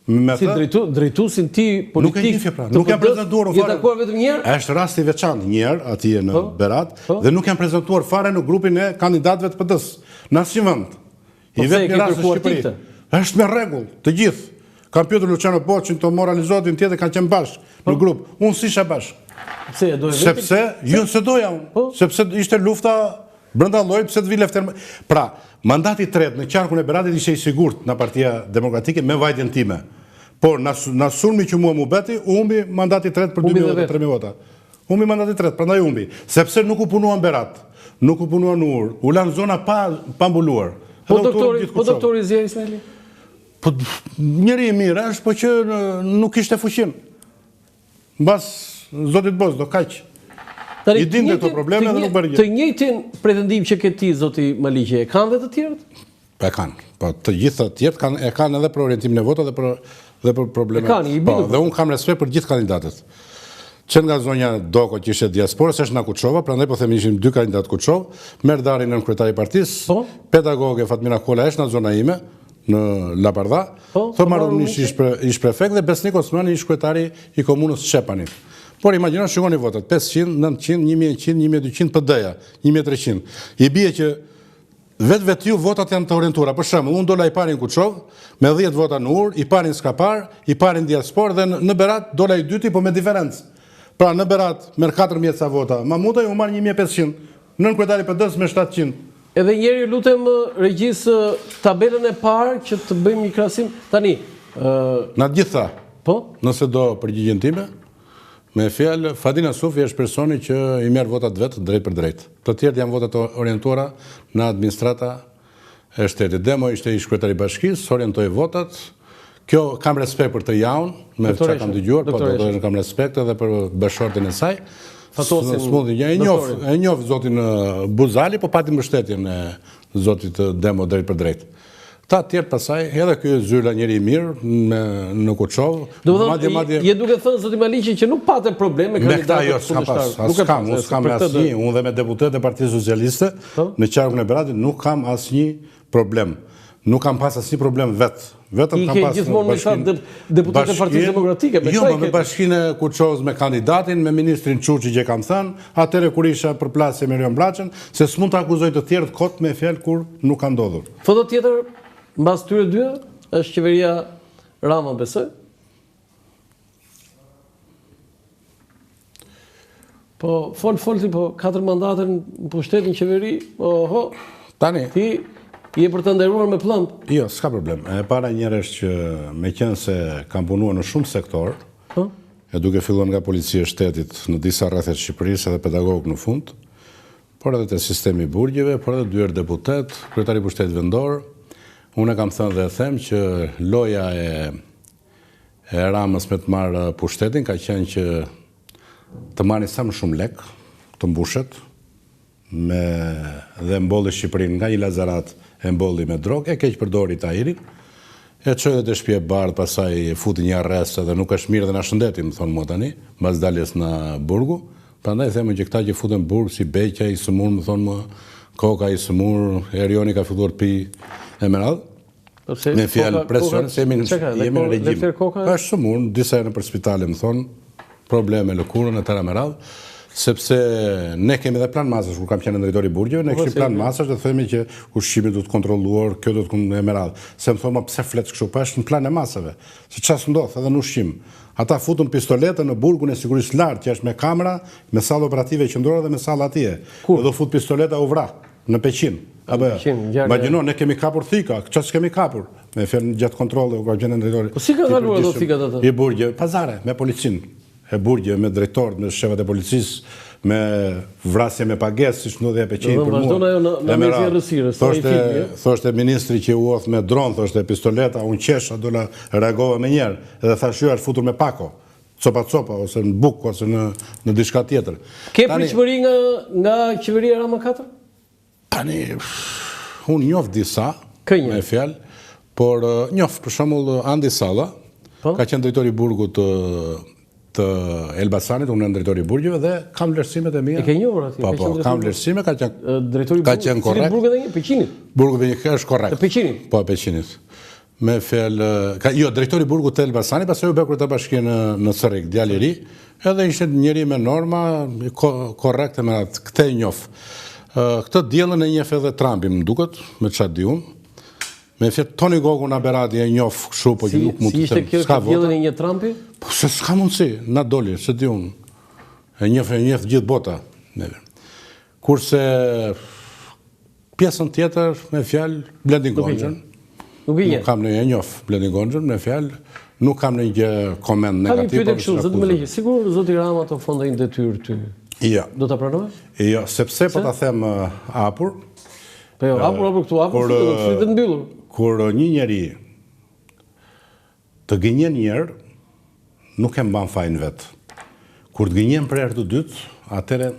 me të. Si drejtuesin ti politik. Nuk e njihja pra, nuk jam prezantuar fare. Je takuar vetëm një herë? Është rast i veçantë, një herë atje në po, Berat po. dhe nuk jam prezantuar fare në grupin e kandidatëve të PD-së, në asnjë vend. Po I vetmi rast në Shqipëri. Është me rregull, të gjithë. Kam pyetur Luciano Boçin, Tomor Alizotin, tjetër kanë qenë bashkë në po. grup. Unë s'isha bashkë. Pse e doje vetë? Sepse, jo s'e doja unë. Po. Sepse ishte lufta brenda llojit, pse të vi Lefter. Pra, mandati i tretë në qarkun e Beratit ishte i sigurt nga Partia Demokratike me vajtjen time. Por na na sulmi që mua m'u bëti, u humbi mandati i tretë për 2000 vota, 3000 vota. Humbi mandati i tretë, prandaj humbi. Sepse nuk u punua në Berat, nuk u punua në Urë, u lanë zona pa pa mbuluar. Po doktori, po doktori Zia Ismaili? Po njeri i mirë është, po që nuk kishte fuqinë. Mbas zotit Bozdo, kaq. Tani, I dinte këto probleme dhe nuk bëri gjë. Të njëjtin pretendim që ke ti zoti Maliqi, e kanë dhe të tjerët? Po e kanë. Po të gjithë të tjerët kanë e kanë edhe për orientimin e votave dhe për dhe për problemet. E kanë, i po, dhe unë kam respekt për gjithë kandidatët. Që nga zonja Doko që ishte diasporës, është nga Kuçova, prandaj po them ishim dy kandidatë Kuçovë, Merdari nënkryetari i partisë, po? pedagoge Fatmira Kola është nga zona ime në Lapardha, po, Thomar Rumishi ish, ish prefekt dhe Besnik Osmani ish kryetari i komunës Çepanit. Por imagjino shikoni votat, 500, 900, 1100, 1200 PD-ja, 1300. I bie që Vetvetiu votat janë të orientuara. Për shembull, unë dola i pari në Kuçovë, me 10 vota në Urë, i pari në Skrapar, i pari në diasporë dhe në Berat dola i dyti, po me diferencë. Pra në Berat merr 4000 ca vota, Mahmutaj unë marr 1500, nënkryetari i PD-së me 700. Edhe një herë ju lutem regjisë tabelën e parë që të bëjmë një krahasim. Tani, ë Në të gjitha. Po? Nëse do përgjigjen time, Me fjalë, Fadil Nasufi është personi që i merr votat vetë drejtpërdrejt. Të tjerët janë vota të orientuara në administrata e shtetit. Demo ishte ish kryetar i bashkisë, orientoi votat. Kjo kam respekt për të Jahon, me çka kam dëgjuar, po doktoreshën kam respekt edhe për bashkëshortin e saj. Fatosin. S'mundi një e njoh, e njoh zotin Buzali, po pati mbështetjen e zotit Demo drejtpërdrejt. Këta të tjerët pastaj, edhe ky Zyla njeri i mirë me në Kuçovë, madje madje Je duke thënë zoti Maliqi që nuk pate problem me kandidatët jo, kundërshtarë. Jo, nuk kam, unë s'kam asnjë, unë dhe me deputetët e Partisë Socialiste po? në qarkun e Beratit nuk kam asnjë problem. Nuk kam pas asnjë problem vetë. Vetëm kam pas gjithmonë me bashkinë deputetë të Partisë Demokratike, me Jo, me bashkinë e Kuçovës me kandidatin, me ministrin Çuçi që kam thënë, atëherë kur isha përplasje me Erion Braçen, se s'mund të akuzoj të tjerët kot me fjalë kur nuk ka ndodhur. Foto tjetër mbas këtyre dyja është qeveria Rama besoj. Po, fol, fol ti, po, katër mandate në pushtet në qeveri, oho, Tani, ti je për të nderuar me pëllëmbë. Jo, s'ka problem. E para njëherë është që meqenëse kam punuar në shumë sektorë, po? e duke filluar nga policia e shtetit në disa rrethe të Shqipërisë edhe pedagog në fund, por edhe te sistemi i burgjeve, por edhe dy herë deputet, kryetar i pushtetit vendor, unë e kam thënë dhe e them që loja e e Ramës me të marrë pushtetin ka qenë që të marrin sa më shumë lek, të mbushet me dhe mbolli Shqipërinë nga një lazarat e mbolli me drogë, e keqpërdori Tahirin, e çoi dhe te Shtëpia e Bardhë, pastaj e futi një arrest edhe nuk është mirë dhe nga shëndeti, më thonë mua tani, mbas daljes nga burgu. Prandaj them që këta që futen burg si Beqaj i sëmurë, më thonë mua, Koka i sëmurë, Erioni ka filluar të pijë e me radhë. Po pse? Me fjalë presion se jemi në jemi në regjim. Po është sëmurë, disa herë nëpër spitale më thonë, probleme me lëkurën e tëra me radhë, sepse ne kemi dhe plan masash kur kam qenë drejtor i burgjeve, ne po, kishim plan masash dhe themi që ushqimi duhet kontrolluar, kjo duhet e me radhë. Se më thonë, ma pse flet kështu, po është në plan e masave. Se ça s'ndodh edhe në ushqim. Ata futën pistoletën në burgun e sigurisë lartë, që është me kamera, me sallë operative qendrore dhe me sallë atje. Kur? Dhe fut pistoleta u vra. Në Peqin. Apo jo. Imagjino, ne kemi kapur thika, ça s'kemi kapur? Me fjalë gjatë kontrollit, kur kam qenë drejtori. Po si ka kaluar ato thikat ato? I burgje, pazare, me policinë. E burgje, me drejtorët, me shefat e policisë, me vrasje me pagesë, siç ndodhi në Peqin për mua. Vazhdon ajo në në mes errësirës, thoshte, thoshte ministri që u hodh me dron, thoshte pistoleta, unë qesha, dola reagova menjëherë, edhe thashë jo, është futur me pako. Copa copa ose në bukë ose në në diçka tjetër. Ke pritshmëri nga nga qeveria Rama 4? Tani unë njoh disa me fjalë, por njoh për shembull Andi Salla, po? ka qenë drejtori i burgut të të Elbasanit, unë jam drejtori i burgjeve dhe kam vlerësimet e mia. E ke njohur aty? Po, po, kam vlerësime, ka qenë drejtori i burgut. Ka qenë korrekt. Burgu edhe një Peqinit. Burgu Peqinit është korrekt. Të Peqinit. Po, Peqinit. Me fjalë, ka, jo, drejtori i burgut të Elbasanit, pastaj u bë kryetar bashkie në në Cërrik, djalë i ri, edhe ishte njeri me norma, ko, korrekt e me atë, këtë e njoh. Këtë Diellën e njeh edhe Trumpi, më duket, me ça di unë. Me fjalë Toni Gogu nga Berati e njoh kështu, po që nuk mund të them. Si ishte kjo s'ka Diellën e njeh Trumpi? Po se s'ka mundësi, na doli, s'e di unë. E njeh e njeh gjithë bota. Kurse pjesën tjetër me fjalë Blendi Gonxhën. Nuk e njeh. Nuk kam në e njoh Blendi Gonxhën me fjalë, nuk kam ndonjë gjë koment negativ. Kam një pyetje kështu, zoti Maliqi, sikur zoti Rama të ofronte një detyrë ty. Jo. Do ta pranoje? Jo, sepse po ta them hapur. Po jo, hapur hapur këtu hapur, do të flitet mbyllur. Kur një njeri të gënjen një herë, nuk e mban fajin vetë. Kur të gënjen për herë të dytë, atëherë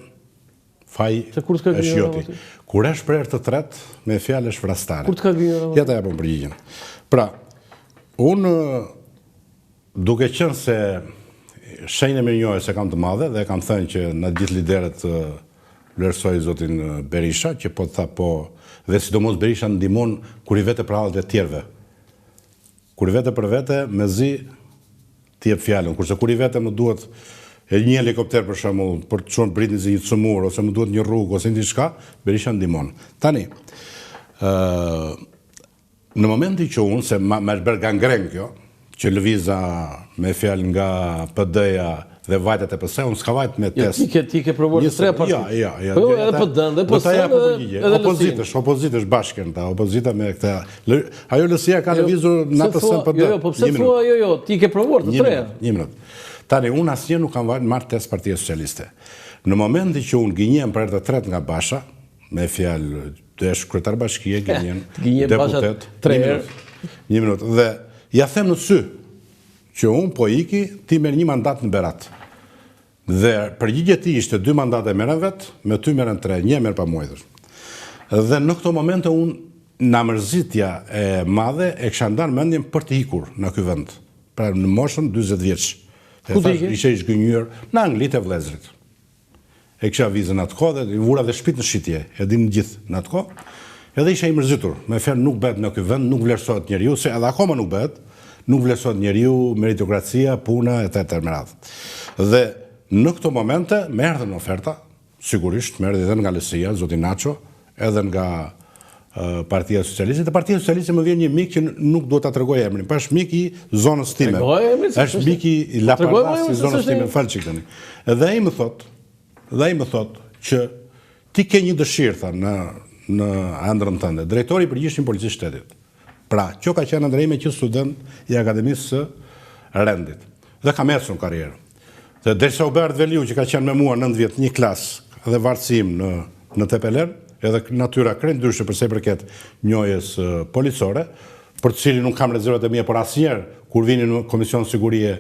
Faji është joti. Kur është për herë të tretë, me fjalë është vrastare. Kur të ka gënjyer Rama? Ja ta jap përgjigjen. Pra, unë duke qenë se shenjën e mirënjohjes e kam të madhe dhe e kam thënë që në gjithë liderët vlerësoj zotin Berisha, që po të tha po, dhe sidomos Berisha ndihmon kur i vete për hallet e tjerëve. Kur i vete për vete, mezi të jep fjalën, kurse kur i vete më duhet një helikopter për shembull për të çuar në Britney një të sëmurë ose më duhet një rrugë ose një diçka, Berisha ndihmon. Tani, ë në momentin që unë se më është bërë gangren kjo, që lëviza me fjalë nga PD-ja dhe vajta te PS, unë s'kam vajt me jo, test. Jo, ti ke ti ke provuar të tre partitë. Jo, jo, jo. Po edhe PD-n dhe PS. Edhe Opozitë, opozitë është bashkë ta, opozita me këtë. Ajo LSI-ja ka jo, lëvizur në PS PD. Jo, jo, po pse thua jo, jo, ti ke provuar të treja. Një minutë. Tani unë asnjë nuk kam marrë test Partia Socialiste. Në momentin që unë gënjem për herë të tretë nga Basha, me fjalë, të jesh kryetar bashkie, gënjen, deputet, tre herë. Një minutë. Dhe ja them në sy që unë po iki, ti merr një mandat në Berat. Dhe përgjigja e tij ishte dy mandate merren vetë, me ty merren tre, një e merr pa mua, thoshte. Dhe në këto momente unë nga mërzitja e madhe e kisha ndarë mendjen për të ikur nga ky vend. Pra në moshën 40 vjeç. Ku do ike? Isha i zhgënjyer në Angli te vëllezërit. E kisha vizën atë kohë dhe i vura dhe shtëpitë në shitje, e dinë gjithë në atë kohë. Edhe isha i mërzitur, me fjalë nuk bëhet në ky vend, nuk vlerësohet njeriu, se edhe akoma nuk bëhet, nuk vlerësohet njeriu, meritokracia, puna e të tjera me radhë. Dhe në këto momente më erdhën oferta, sigurisht, më erdhi edhe nga LSI-ja, zoti Naço, edhe nga Partia Socialiste. Te Partia Socialiste më vjen një mik që nuk duhet ta tregoj emrin, po është mik i zonës time. Është mik i Lapardhas i zonës time, fal çik tani. Dhe ai më thotë, dhe ai më thotë që ti ke një dëshirë tha në në ëndrrën tënde, drejtori i përgjithshëm i Policisë së Shtetit. Pra, kjo ka qenë ëndrra ime që student i Akademisë së Rendit. Dhe kam ecur në karrierë. Dhe derisa u bë Art Veliu që ka qenë me mua 9 vjet një klasë dhe vartësi im në në Tepelenë, edhe natyra krejt ndryshe për sa i përket njohjes policore, për të cilin unë kam rezervat e mia, por asnjëherë kur vinin në komision sigurie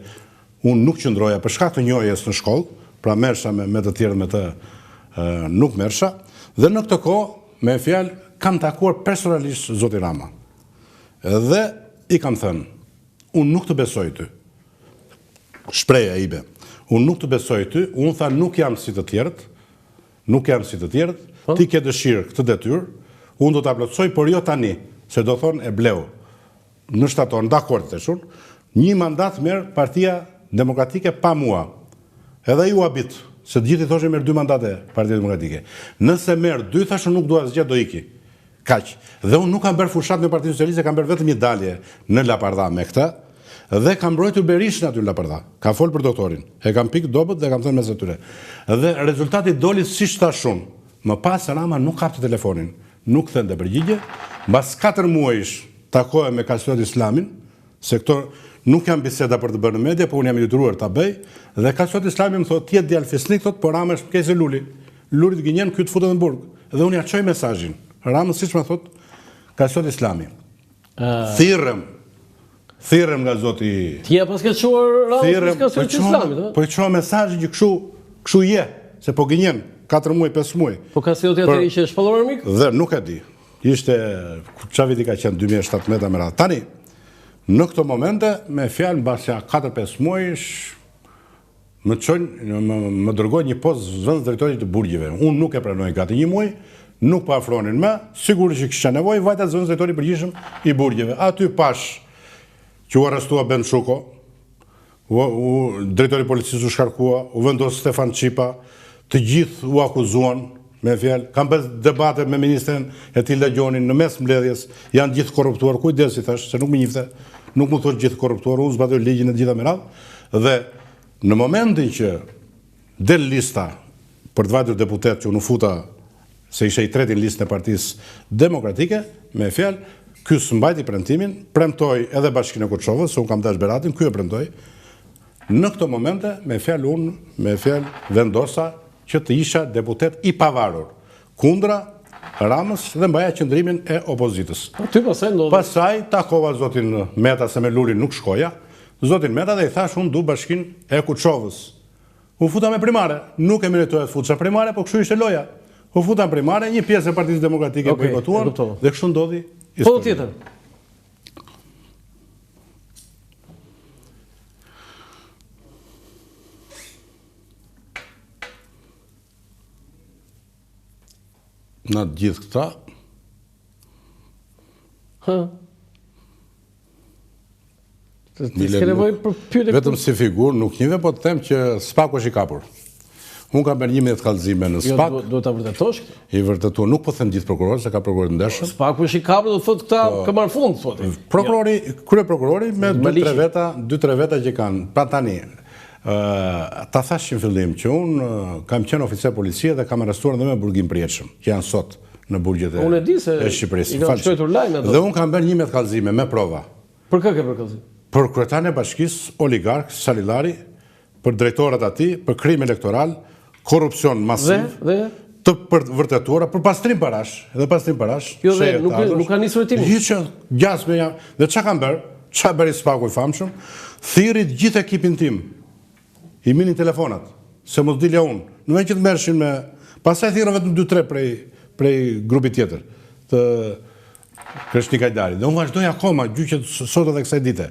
unë nuk qëndroja për shkak të njohjes në shkollë, pra merrsha me, me të tjerë me të nuk merrsha, dhe në këtë kohë, me fjalë, kam takuar personalisht zotin Rama. Dhe i kam thënë, unë nuk të besoj ty. Shprehja ime. Unë nuk të besoj ty, unë tha nuk jam si të tjerët, nuk jam si të tjerët, po. ti ke dëshirë këtë detyrë, unë do ta plotësoj, por jo tani, se do thonë e bleu. Në shtator, dakord thashë unë, një mandat merr Partia Demokratike pa mua. Edhe ai u habit, se të gjithë i thoshin merr dy mandate Partia Demokratike. Nëse merr dy, thashë unë nuk dua asgjë, do iki. Kaq. Dhe unë nuk kam bërë fushatë me Partinë Socialiste, kam bërë vetëm një dalje në Lapardha me këtë dhe kam mbrojtur Berishën aty në Lapardha. Kam fol për doktorin. E kam pikë dobët dhe kam thënë mes atyre. Dhe rezultati doli siç thashë unë. Më pas Rama nuk hapte telefonin, nuk kthente përgjigje. Mbas 4 muajsh takohem me Kastriot Islamin, se këto nuk janë biseda për të bërë në media, po unë jam i detyruar ta bëj, dhe Kastriot Islami më thotë, ti je djalë fisnik, thotë, por Rama është më keq se Luli. Luli të gënjen, ky të fut edhe në burg. Dhe unë ja çoj mesazhin. Ramës siç më thotë Kastriot Islami. Thirrem. Thirrem nga zoti Ti ja paske çuar Ramës Kastriot po Islamit, ëh? Po i çova mesazhin që kështu, kështu je, se po gënjen 4 muaj, 5 muaj. Po Kastrioti atëherë ishte shpallur armik? Dhe nuk e di. Ishte, ça viti ka qenë 2017 me radhë. Tani, në këto momente, me fjalë mbas ja 4-5 muajsh, më çojnë, më, më dërgojnë një post zëvendës drejtorit të burgjeve. Unë nuk e pranoj gati një muaj, nuk po afronin më, sigurisht që kisha nevojë, vajta zëvendës drejtori i përgjithshëm i burgjeve. Aty pashë që u arrestua Ben Çuko, u, u drejtori i policisë u shkarkua, u vendos Stefan Çipa, të gjithë u akuzuan, me fjalë, kam bërë debate me ministren Etilda Gjonin në mes mbledhjes, janë gjithë korruptuar, kujdes i thash, se nuk më njihte, nuk më thosh gjithë korruptuar, unë zbatoj ligjin e të gjitha me radhë, dhe në momentin që del lista për të vajtur deputet që unë u futa se isha i treti në listën e Partisë Demokratike, me fjalë, ky s'mbajti premtimin, premtoi edhe Bashkinë e Kuçovës, se unë kam dash Beratin, ky e premtoi. Në këto momente, me fjalë unë, me fjalë vendosa që të isha deputet i pavarur kundra Ramës dhe mbaja qëndrimin e opozitës. Aty pastaj ndodhi. Pastaj takova zotin Meta se me Lulin nuk shkoja, zotin Meta dhe i thash unë du bashkinë e Kuçovës. U futa me primare, nuk e meritoja të futesha primare, po kështu ishte loja. U futa në primare, një pjesë e Partisë Demokratike okay, bojkotuan dhe kështu ndodhi historia. Po tjetër. Në të gjithë këta. Hë. Ti s'ke nevojë për pyetje. Vetëm si figurë nuk njive, po të them që Spaku është i kapur. Unë kam bërë 11 kallëzime në jo, Spak. Jo, duhet ta vërtetosh këtë. I vërtetu, nuk po them gjithë prokurorët, se ka prokurorë të ndershëm. Spaku është i kapur, do thotë këta po, ka marrë fund, thotë. Prokurori, jo. kryeprokurori me 2-3 veta, 2-3 veta që kanë. Pra tani, Ta thashë që në fillim që unë kam qenë oficer policie dhe kam arrestuar dhe me burgim përjetshëm, që janë sot në burgjet e Unë e di se Shqipërisë. I kam shkruar lajme ato. Dhe unë kam bërë 11 kallëzime me prova. Për kë ke bërë kallëzim? Për kryetarin e bashkisë, oligark Salillari, për drejtorët aty, për krim elektoral, korrupsion masiv. Dhe dhe të për vërtetuara për pastrim parash, dhe pastrim parash. Jo, dhe nuk nuk ka nisur hetimi. Hiç gjasme jam. Dhe çka kanë bërë? Ça bëri Spaku i famshëm? Thirri të gjithë ekipin tim. I merrnin telefonat, se mos dilja unë. Në vend që të merreshin me pastaj thirrën vetëm 2-3 prej prej grupit tjetër të Kreshnik Hajdarit. Dhe unë vazhdoj akoma gjyqet sot edhe kësaj dite.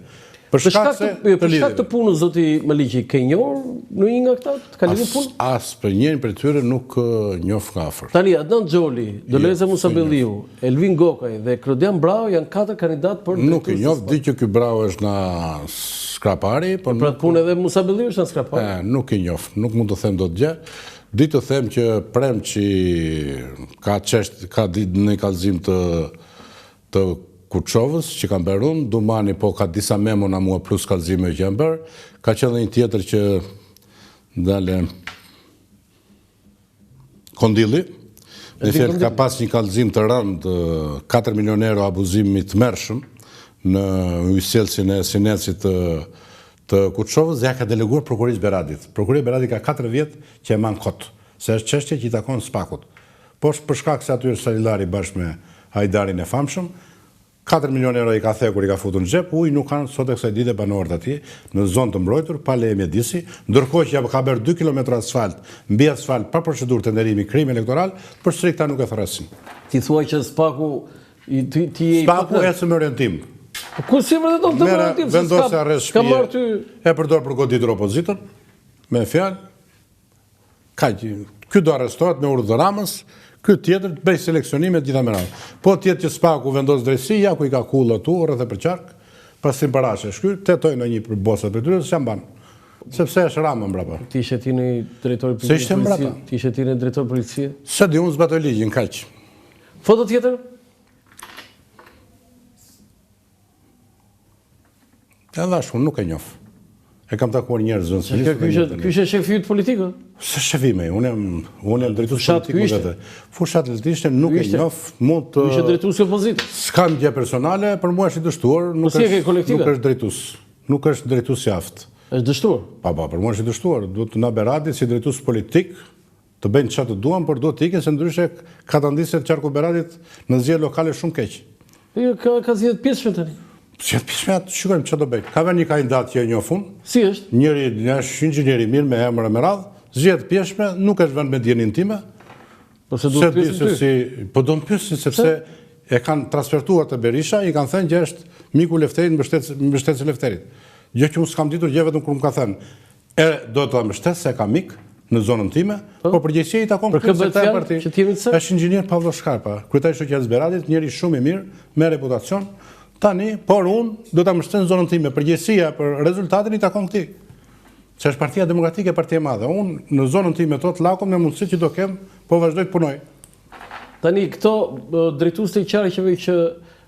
Për shkak se jo, për shkak të punës zoti Maliqi, ke njohur ndonjë nga këta? Të ka lidhur punë? As për njërin prej tyre nuk njoh nga afër. Tani Adnan Xholi, jo, Doleza Musabelliu, Elvin Gokaj dhe Klodian Braho janë katër kandidatë për Nuk e njoh, di që ky Braho është nga Skrapari, por për atë punë edhe Musabelliu është nga Skrapari. E, nuk e njoh, nuk mund të them dot gjë. Di të them që Premçi ka çësht, ka një kallëzim të të Kuçovës që kam bërë unë, Dumani po ka disa memo nga mua plus kallëzime që janë bërë, ka qenë dhe një tjetër që dale Kondili, me fjalë ka pas një kallëzim të rëndë 4 milion euro abuzim i tmerrshëm në ujësjellësin e Sinecit të të Kuçovës dhe ja ka deleguar prokurorisë Beratit. Prokuroria e Beratit ka 4 vjet që e man kot, se është çështje që i takon SPAK-ut. Po për shkak se aty është Salillari bashkë me Hajdarin e famshëm, katër milionë euro i ka thekur i ka futur në xhep, ujë nuk kanë sot e kësaj dite banorët atje, në zonë të mbrojtur, pa leje mjedisi, ndërkohë që ja ka bërë dy kilometra asfalt, mbi asfalt pa procedurë tenderimi, krim elektoral, përsëri këta nuk e thërrasin. Ti thua që SPAK-u ti ti je i SPAK-u ecën me orientim. Po ku si vërteton këtë orientim? Vendos arrest shtëpie. E përdor për goditur opozitën, me fjalë, Kaq, ky do arrestohet me urdhër të Ramës, ky tjetër të bëjë seleksionime të gjitha me radhë. Po të jetë që SPAK-u vendos drejtësi, ja ku i ka kulla tu, rreth e përqark, pastrim parash është ky, të hetojë ndonjë për bosat prej tyre, s'ia mban. Sepse është Rama mbrapa. Ti ishe ti një drejtor policie? Se ishte mbrapa. Ti ishe ti një drejtor policie? S'e di, unë zbatoj ligjin, kaq. Foto tjetër? E dhashë, unë nuk e njoh. E kam takuar njerëz zënë së njësë. Ky ishte shefi yt politik, ë? S'është shefi im, unë jam, unë jam drejtues politik më vete. Fushatë le të ishte, nuk e njoh, mund të... Ky ishte drejtues i opozitës. S'kam gjë personale, për mua është i dështuar, nuk po është, nuk është drejtues. Nuk është drejtues i aftë. Është dështuar? Pa, pa, për mua është i dështuar. Duhet nga Berati si drejtues politik, Të bëjnë ça të duan, por duhet të ikin se ndryshe katandiset qarku Beratit në zgjedhje lokale shumë keq. Po jo, ka ka zgjedhje të pjesshme tani. Zgjedhje të pjesshme atë shikojmë çfarë do bëjnë. Ka vënë një kandidat që e njoh unë. Si është? Njëri është inxhinier i mirë me emër e me radhë, zgjedhje të pjesshme, nuk është vënë me dijeninë time. Po se duhet të pyesin ty. Si, po do të pyesin sepse e kanë transfertuar te Berisha, i kanë thënë që është miku Lefterit, mbështetës mbështetës i Lefterit. Gjë që unë s'kam ditur gjë vetëm kur më ka thënë. E do ta mbështes se e kam mik në zonën time, po, po përgjegjësia i takon këtij se këta parti. Është inxhinier Pavlo Shkarpa, kryetari i shoqatës Beratit, njeri shumë i mirë, me reputacion. Tani, por unë do ta mbështes në zonën time, përgjegjësia për rezultatin i takon këtij. Se është Partia Demokratike, parti e madhe. Unë në zonën time të Otllakut me mundësitë që do kem, po vazhdoj të punoj. Tani këto drejtues të qarqeve që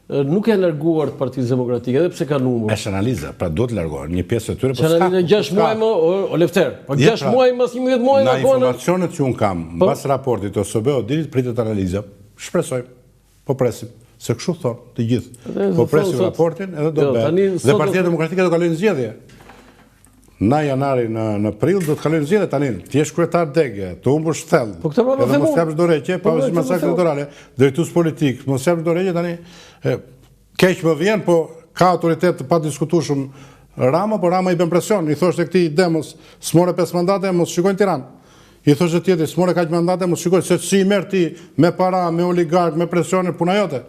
nuk janë larguar të Partisë Demokratike, edhe pse kanë humbur. Është analiza, pra duhet të largohen një pjesë e tyre, po s'ka. Analiza 6 muaj më, o Lefter, po 6 pra, muaj mbas 11 muaj nga informacionet që un kam, po? mbas raportit të OSBE Odihr-it pritet analiza. Shpresoj. Po presim. Se kështu thon të gjithë. Po presim raportin edhe do jo, bëhet. Dhe Partia Demokratike do kalojë në zgjedhje. Nga janari në në prill do të kalojnë në zgjedhje tani. Ti je kryetar dege, të humbësh thellë. Po këtë pra Edhe mos japësh dorëheqje, pa po, masakër elektorale, drejtues politik, mos japësh dorëheqje tani. E, keq më vjen, po ka autoritet të padiskutueshëm Rama, po Rama i bën presion, i thoshte këtij Demos, s'more pesë mandate, mos shikoj në Tiranë. I thoshte tjetrit, s'more kaq mandate, mos shikoj, se si i merr ti me para, me oligark, me presione, puna jote.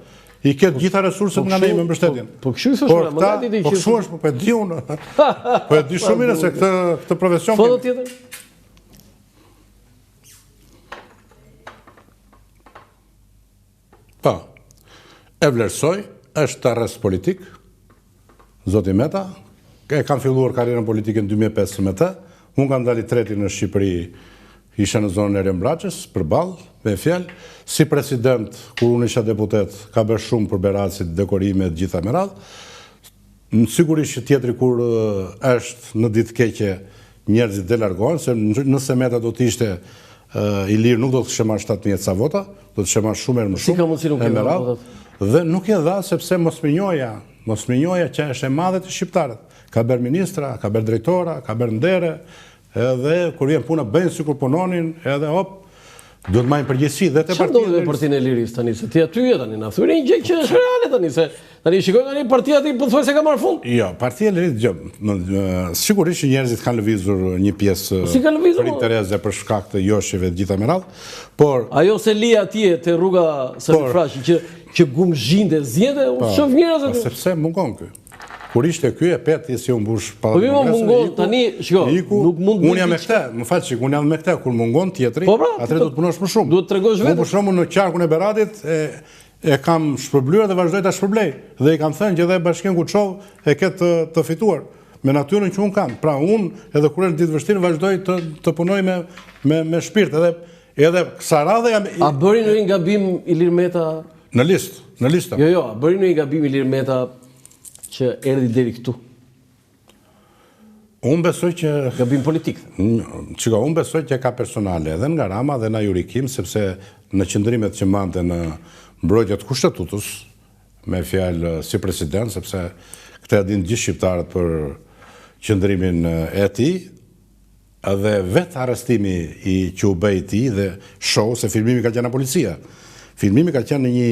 I ke të gjitha resurset po nga ne me mbështetjen. Po, po kështu i thoshte Rama, nga ti Po kështu është, po, po e di unë. Po e di shumë mirë se këtë këtë profesion. Foto tjetër? Po. E vlerësoj, është arrest politik. Zoti Meta, e kam filluar karrierën politike në 2005 me të. Unë kam dalë i treti në Shqipëri, isha në zonën e Erion Braçes, përballë, me fjalë. Si president, kur unë isha deputet, ka bërë shumë për Beratit, dekorime të gjitha me radhë. Sigurisht që tjetri kur është në ditë keqe njerëzit dhe largohen, se nëse Meta do të ishte i lirë nuk do të kishte marrë 17 sa vota, do të kishte marrë shumë herë më shumë. Si ka mundësi nuk e dha votat? Dhe nuk e dha sepse mosmirënjohja, mosmirënjohja që është e madhe te shqiptarët. Ka bërë ministra, ka bërë drejtora, ka bërë ndere, edhe kur vjen puna bëjnë sikur punonin, edhe hop, duhet të marrin përgjegjësi dhe te partia. Çfarë ndodhi me Partinë e Lirisë tani? Se ti aty je tani, na thuaj një gjë që është reale tani se tani shikoj tani partia ti pothuajse ka marrë fund. Jo, Partia e Lirisë gjë, sigurisht që njerëzit kanë lëvizur një pjesë po si kanë lëvizur, për interes dhe për shkak të joshjeve të gjitha me radhë, por ajo selia atje te rruga Sami Frashëri që që gumëzhinte, ziente, unë po, shoh njerëz aty. Po sepse mungon ky. Kur ishte ky e pe ti si u mbush pallati i po kongreseve. Po mungon tani, shiko, nuk mund të Unë jam me këtë, më fal çik, unë jam me këtë, kur mungon tjetri, po, pra, atëherë do të punosh më shumë. Duhet të tregosh vetë. Unë për shembull në qarkun e Beratit e e kam shpërblyer dhe vazhdoj ta shpërblej dhe i kam thënë që dhe bashkinë Kuçovë e ke të, të fituar me natyrën që unë kam. Pra unë edhe kur është ditë vështirë vazhdoj të të punoj me me me shpirt edhe edhe kësaj radhe jam A bëri ndonjë gabim Ilir Meta? Në listë, në listë. Jo, jo, a bëri ndonjë gabim Ilir Meta që erdhi deri këtu? Unë besoj që... Gabim politik. Shiko, unë besoj që ka personale edhe nga Rama dhe nga Jurikim, sepse në qëndrimet që mbante në mbrojtje të kushtetutës, me fjalë si president, sepse këtë e dinë gjithë shqiptarët për qëndrimin e tij, Dhe vetë arrestimi i që u bë i tij dhe show se filmimi ka qenë nga policia. Filmimi ka qenë në një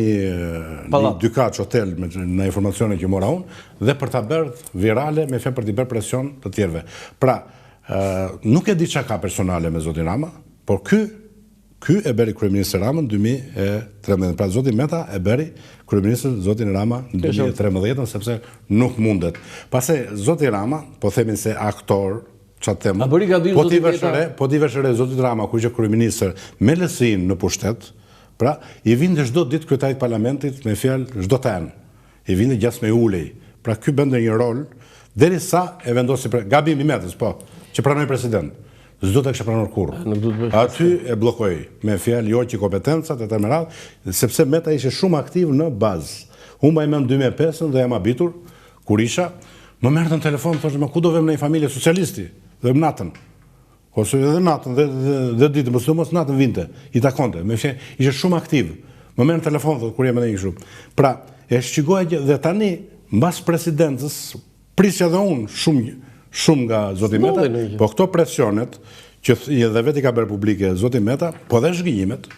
një dykaç hotel me në informacione që mora unë dhe për ta bërë virale me fjalë për t'i bërë presion të tjerëve. Pra, nuk e di ça ka personale me zotin Rama, por ky ky e bëri kryeministër Ramën në 2013. Pra zoti Meta e bëri kryeministër zotin Rama në 2013 sepse nuk mundet. Pastaj zoti Rama, po themi se aktor Ça të them? A bëri gabim po zoti Meta? Po t'i vësh re zotit Rama kur ishte kryeministër me LSI-n në pushtet, pra i vinte çdo ditë kryetarit të parlamentit me fjalë çdo të hënë. I vinte gjasme i ulej. Pra ky bënte një rol derisa e vendosi pre... gabim i Metës, po, që pranoi president. S'do ta kishte pranuar kurrë. Aty e bllokoi me fjalë jo që kompetencat e të me radhë, sepse Meta ishte shumë aktiv në bazë. Unë mbaj mend 2005-ën dhe jam habitur Kur isha, më merrte në telefon, thoshte, "Ma ku do vem në një familje socialisti?" Dhe natën. Ose edhe natën dhe dhe, dhe ditën, po sidomos natën vinte, i takonte. Me fjalë, ishte shumë aktiv. Më merr në telefon thotë kur jam edhe një kështu. Pra, e shikoja që dhe tani mbas presidencës prisja dhe unë shumë shumë nga zoti Meta, po këto presionet që dhe vetë i ka bërë publike zoti Meta, po dhe zhgënjimet,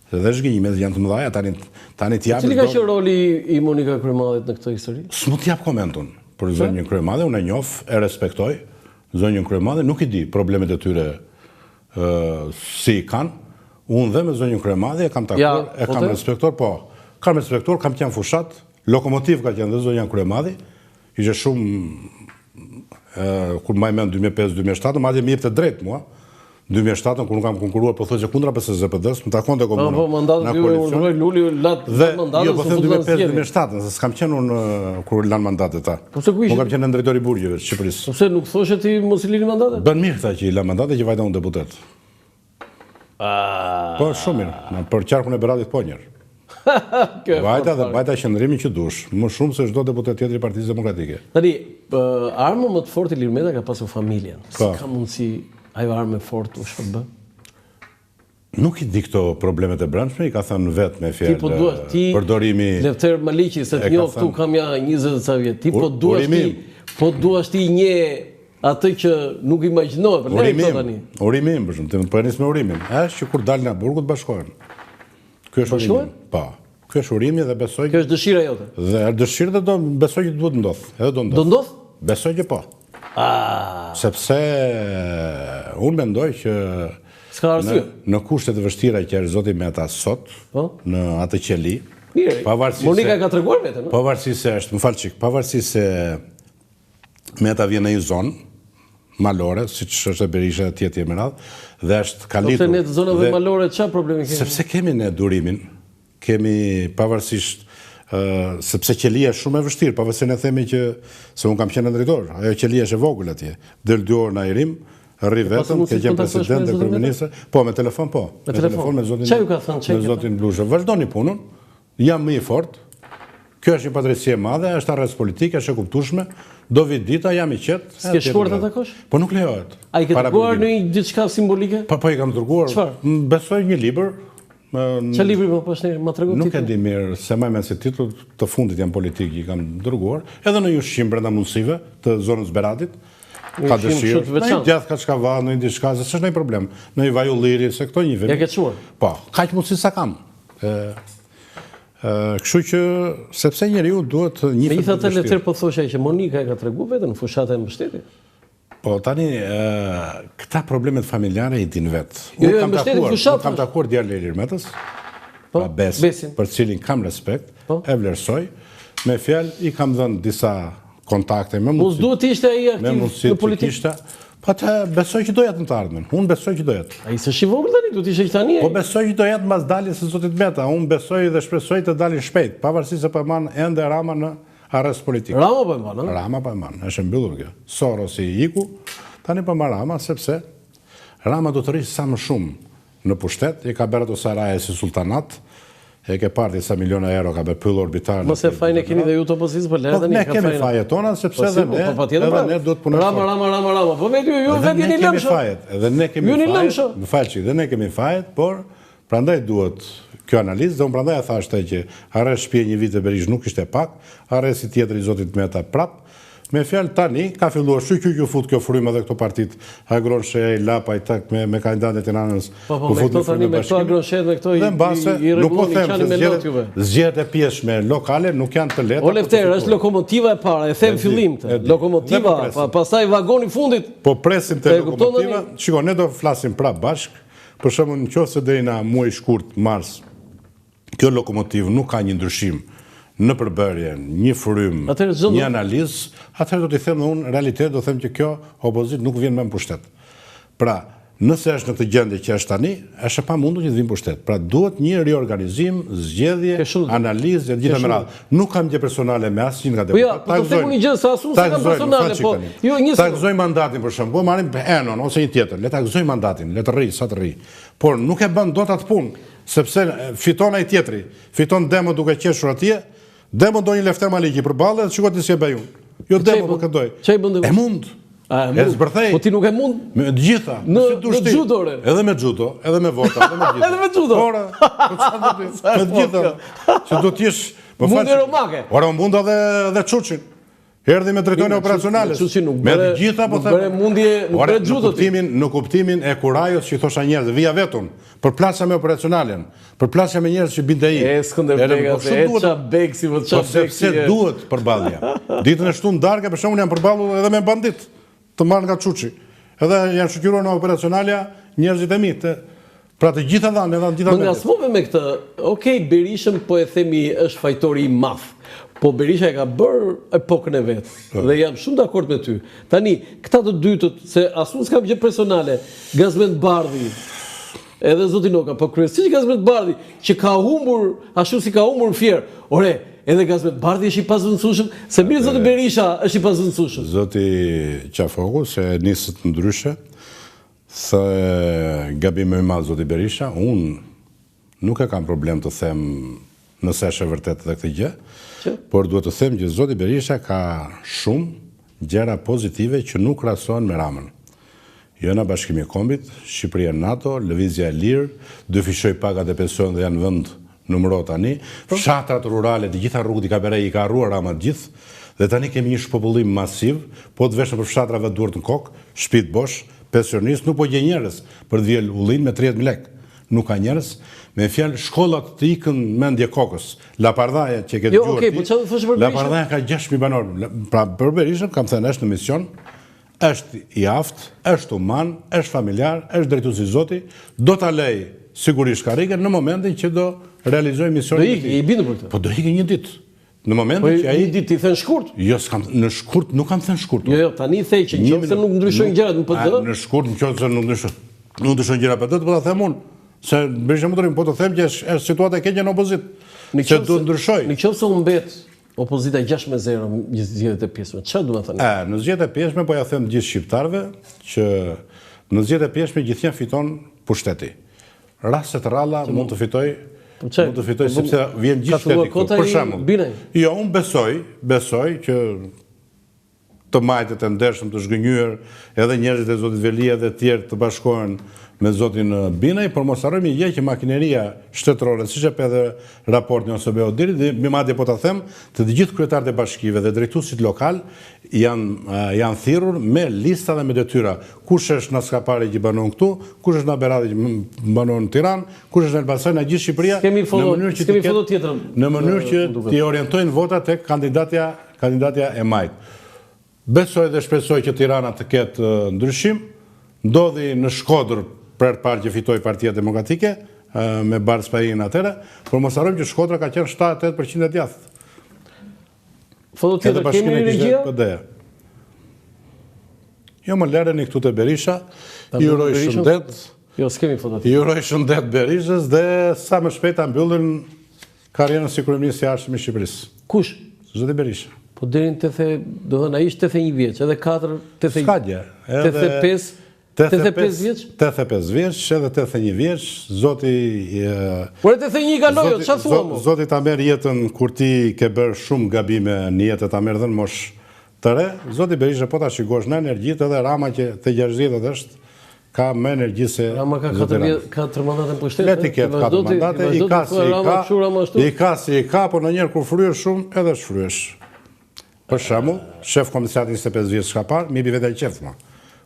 Dhe zhgënjimet janë të mëdha, tani tani të japësh. Cili ka qenë roli i Monika Kryemadhit në këtë histori? S'mund të jap koment unë për zonjën Kryemadhi, unë e njoh, e respektoj zonjën Kryemadhi, nuk i di problemet e tyre ë si i kanë. Unë dhe me zonjën Kryemadhi e kam takuar, e po kam respektuar, po. Kam respektuar, kam qenë fushatë, lokomotivë ka qenë dhe zonja Kryemadhi. Ishte shumë kur mbaj mend 2005-2007, madje më jepte drejt mua. 2007 kur unë kam konkuruar pothuajse kundra PSZH-PD-s, më takonte po, komuna. Po, mandatet ju e urdhëroi Luli, latë dhe, mandatet, jo, po them 2005-2007, se s'kam qenë unë kur lanë mandatet ta. Po pse ku ishe? Unë kam qenë nëndrejtor i burgjeve të Shqipërisë. Po pse nuk thoshe ti mos i lini mandatet? Bën mirë këta që i lanë mandatet që vajta unë deputet. Ah. Po shumë mirë, për qarkun e Beratit po njërë. Vajta dhe mbajta qëndrimin që dush, më shumë se çdo deputet tjetër i Partisë Demokratike. Tani, armën më të fortë Ilir Meta ka pasur familjen. Si po. ka mundësi ajo armë e fortë u shpërbë? Nuk i di këto problemet e brendshme, i ka thënë vetë me fjalë. Ti po duash ti përdorimi Lefter Maliqi se të njoh këtu kam ja 20 e ca vjet. Ti po duash ti po duash ti një Atë që nuk imagjinohet, për lëre këto tani. Urimi im, për shembull, po e nis me urimin. Është që kur dalin nga burgu të bashkohen. Ky është urimi. Po. Ky është urimi dhe besoj. Kjo është dëshira jote. Dhe është dëshirë dhe do besoj që duhet të ndodh. Edhe do ndodh. Do ndodh? Besoj që po. Ah. Sepse unë mendoj që S'ka arsye. Në, në kushte të vështira që është zoti Meta sot, po? në atë qeli. Mirë. Pavarësisht Monika ka treguar veten, no? Pavarësisht se është, më fal çik, pavarësisht se Meta vjen në një zonë malore, siç është e Berisha e tjerë tjerë me radhë, dhe është kalitur. Po pse ne të zonave malore çfarë problemi kemi? Sepse kemi ne durimin, kemi pavarësisht sepse qelia është shumë e vështirë, pavarësisht ne themi që se unë kam qenë drejtor, ajo qelia është e vogël atje. Del dy orë në ajrim, rri po, vetëm, ke qenë president dhe kryeministër. Po, me telefon po. Me telefon me zotin. Çfarë ju ka thënë? Me zotin Blushi. Vazhdoni punën. Jam më i fortë. Kjo është një padrejtësi e madhe, është arrest politik, është e kuptueshme. Do vijë dita, jam i qetë. S'ke shkuar ta takosh? Po nuk lejohet. A i ke dërguar ndonjë diçka simbolike? Po, po i kam dërguar. Çfarë? Besoj një libër. Çfarë libri më pas ne ma trego Nuk e di mirë, s'e mbaj mend si titull, të fundit janë politikë që i kam dërguar, edhe ndonjë ushqim brenda mundësive të zonës Beratit. Ka dëshirë, ndonjë djathë kaçkavall, ndonjë diçka, se s'është ndonjë problem. Ndonjë vaj ulliri, se këto njihemi. Ja ke çuar? Po, kaq mundësi sa kam. Kështu që, sepse njeriu duhet një të Megjithatë Lefter po thosha që Monika e ka tregu veten në fushatë e mbështeti. Po tani këta problemet familjare i din vetë. Jo, jo, kam takuar, unë kam takuar djalin e Ilir Metës, po, pra Besin, për cilin kam respekt, po. e vlerësoj. Me fjalë i kam dhënë disa. kontakte, me mundësi. Po s'duhet të ishte ai aktiv në politikë? Kishte, po atë besoj që do jetë në të ardhmen. Unë besoj që do jetë. Ai s'është i vogël tani, duhet të ishte që tani. Po besoj që do jetë mbas daljes së zotit Meta. Unë besoj dhe shpresoj të dalin shpejt, pavarësisht se po e mban ende Rama në arrest politik. Rama po e mban, ëh? Rama po e mban, është e mbyllur kjo. Sorosi iku, tani po e mban Rama sepse Rama do të rrijë sa më shumë në pushtet, i ka bërë ato saraje si sultanat, e ke parë ti sa miliona euro ka bërë pyll orbital. Mos e fajin e keni dhe ju të opozitës, po lëre po, tani. Ne kemi fajet tona sepse po, edhe ne, po, edhe pra. ne duhet të punojmë. Rama, Rama, Rama, Rama. Po vetë ju, ju vetë jeni lëmshëm. Ne kemi fajet, edhe ne kemi fajet. Më fal çik, dhe ne kemi fajet, por prandaj duhet kjo analizë dhe unë prandaj e thashë atë që arrest shtëpie një vit e Berishës nuk ishte pak, arresti tjetër i zotit Meta prap, Me fjalë tani ka filluar shyqyr që u fut kjo frymë edhe këto partitë Agron Shehaj, Lapaj tak me me kandidatin e Tiranës Po po me këto tani me këto Agron Shehaj me këto i Dhe mbase nuk po them se zgjedhjet zgjedhjet e pjesshme lokale nuk janë të lehta. O Lefter, është lokomotiva e parë, e them fillim këtë. Lokomotiva, pa, pastaj vagoni i fundit. Po presim te lokomotiva. Shiko, ne do flasim prapë bashkë. Për shembull, në qoftë se deri në muaj shkurt, mars, kjo lokomotivë nuk ka një ndryshim në përbërje, një frymë, një analizë, atëherë do t'i them dhe unë realitet, do them që kjo opozitë nuk vjen më në pushtet. Pra, nëse është në këtë gjendje që është tani, është e pamundur që të vijë në pushtet. Pra, duhet një riorganizim, zgjedhje, analizë e të gjitha me radhë. Nuk kam gjë personale me asnjë nga po jo, deputetët. Po të them unë një gjë, se as unë s'e kam personale, po jo një Ta gëzojë mandatin për shembull, po marrim Enon ose një tjetër, le ta gëzojë mandatin, le të rrijë sa të rrijë. Por nuk e bën dot atë punë. Sepse fiton ai tjetri, fiton Demo duke qeshur atje, Demo do një Lefter Maliqi përballë dhe shiko ti si e bëj unë. Jo Demo po këtë doj. Ça i bën Demo? E mund. A, e mund. E zbërthej. Po ti nuk e mund? Me të gjitha. Në, si në të judo, re. Edhe me judo, edhe me vota, edhe me gjitha. edhe me judo. Ora, po çfarë do ti? Me të gjitha. Se do të jesh, po fal. Mundje romake. Ora, munda dhe dhe Çuçin. Erdhi me drejtorin e operacionales. Çuçi nuk bëre. Me të gjitha po them. Nuk bëre mundje, nuk bëre judo. Në kuptimin, në kuptimin e kurajos që i thosha njerëzve, vija vetun, përplasja me operacionalen, përplasja me njerëz që binte ai. E Skënderbega, po, e ça beksi, po ça po, beksi. Sepse duhet përballja. Ditën e shtunë darkë për shembull jam përballur edhe me bandit të marrë nga Çuçi. Edhe janë shoqëruar në operacionalja njerëzit e mi, të Pra të gjitha dhanë, e dhanë të gjitha mediat. Më ngacmove me këtë, okej, Berishën po e themi është fajtori i madh, po Berisha e ka bërë epokën e vet, po. dhe jam shumë dakord me ty. Tani, këta të dytët, se as unë s'kam gjë personale, Gazment Bardhi, edhe zoti Noka, po kryesisht Gazment Bardhi, që ka humbur, ashtu si ka humbur në Fier, ore, edhe Gazment Bardhi është i pazëvendësueshëm, se mirë zoti Berisha është i pazëvendësueshëm. Zoti Qafoku, se nisët ndryshe, The gabim më i madh zoti Berisha, unë nuk e kam problem të them nëse është e vërtetë edhe këtë gjë, por duhet të them që zoti Berisha ka shumë gjëra pozitive që nuk krahasohen me Ramën. Jo na bashkimi i kombit, Shqipëria në NATO, lëvizja e lirë, dyfishoi pagat e pensionet dhe janë vend numëro tani, po. fshatrat rurale, të gjitha rrugët i ka bërë, i ka harruar Rama të gjithë, dhe tani kemi një shpopullim masiv, po të vesh nëpër fshatra vë duart në kokë, shtëpitë bosh, pensionistë, nuk po gjen njerëz për të vjelë ullinj me 30 mijë lekë. Nuk ka njerëz, me fjalë shkollat të ikën mendje kokës. Lapardhaja që e ke jo, dëgjuar ti. Jo, okay, po Lapardhaja ka 6000 banorë. Pra për Berishën kam thënë është në mision, është i aftë, është human, është familjar, është drejtues i zoti, do ta lejë sigurisht karrigen në momentin që do realizojë misionin e tij. Do ikë, i bindur për këtë. Po do ikë një ditë. Në momentin po, që ai një ditë ti the shkurt. Jo, s'kam në shkurt nuk kam thënë shkurt. Jo, jo, tani the që nëse nuk ndryshojnë gjërat në PD. Në shkurt nëse nuk ndryshojnë. Nuk ndryshojnë gjërat në PD, po ta them unë. Se Berisha mund të rrim, po të them që është, është situata e keqe në opozitë. Në që duhet ndryshoj. Në qoftë se humbet opozita 6 me 0 në zgjedhjet e pjesshme, çfarë do të thënë? E, në zgjedhjet e pjesshme po ja them gjithë shqiptarëve që në zgjedhjet e pjesshme gjithnjë fiton pushteti. Raste të rralla mund të fitojë po mund të fitojë po sepse vjen gjithë shteti këtu. Për shembull. Jo, unë besoj, besoj që të majtët e ndershëm të zhgënjyer, edhe njerëzit e zotit Veliaj dhe të tjerë të bashkohen me zotin Binaj, por mos harrojmë një gjë që makineria shtetërore, siç e pe edhe raportin e OSBE-ODIHR-it, dhe madje po ta them, të të gjithë kryetarët e bashkive dhe drejtuesit lokal janë janë thirrur me lista dhe me detyra. Kush është nga Skapari që banon këtu, kush është nga Berati që banon në Tiranë, kush është në Elbasan, nga gjithë Shqipëria, në mënyrë që të ketë në mënyrë që t'i orientojnë votat tek kandidatja kandidatja e majtë. Besoj dhe shpresoj që Tirana të ketë ndryshim. Ndodhi në Shkodër për herë të parë që fitoi Partia Demokratike me Bardh Spahinë atëherë, por mos harrojmë që Shkodra ka qenë 78% e djathtë. Foto tjetër kemi regjia? PD-ja. Jo më lëreni këtu te Berisha, i uroj shëndet. Jo, s'kemi foto tjetër. I uroj shëndet Berishës dhe sa më shpejt ta mbyllin karrierën si kryeministër i ardhshëm i Shqipërisë. Kush? Zoti Berisha. Po deri në 80, do thënë ai është 81 vjeç, edhe 4, 80. S'ka gjë. Edhe 85, 85 vjeç? 85 vjeç, edhe 81 vjeç, zoti... Por 81 i kaloi, ça thua mo? Zoti ta merr jetën kur ti ke bërë shumë gabime në jetë ta merr dhe në moshë të re, zoti Berisha po ta shikosh në energjitë edhe Rama që te 60 është, ka më energji se Rama ka 4 mandate në pushtet. Le t'i ketë 4 mandate, i ka si i ka, i ka si i ka, po ndonjëherë kur fryhesh shumë, edhe shfryhesh. Për shembull, shef komisariati 25 vjet s'ka parë, m'i bi vetja qejf mua.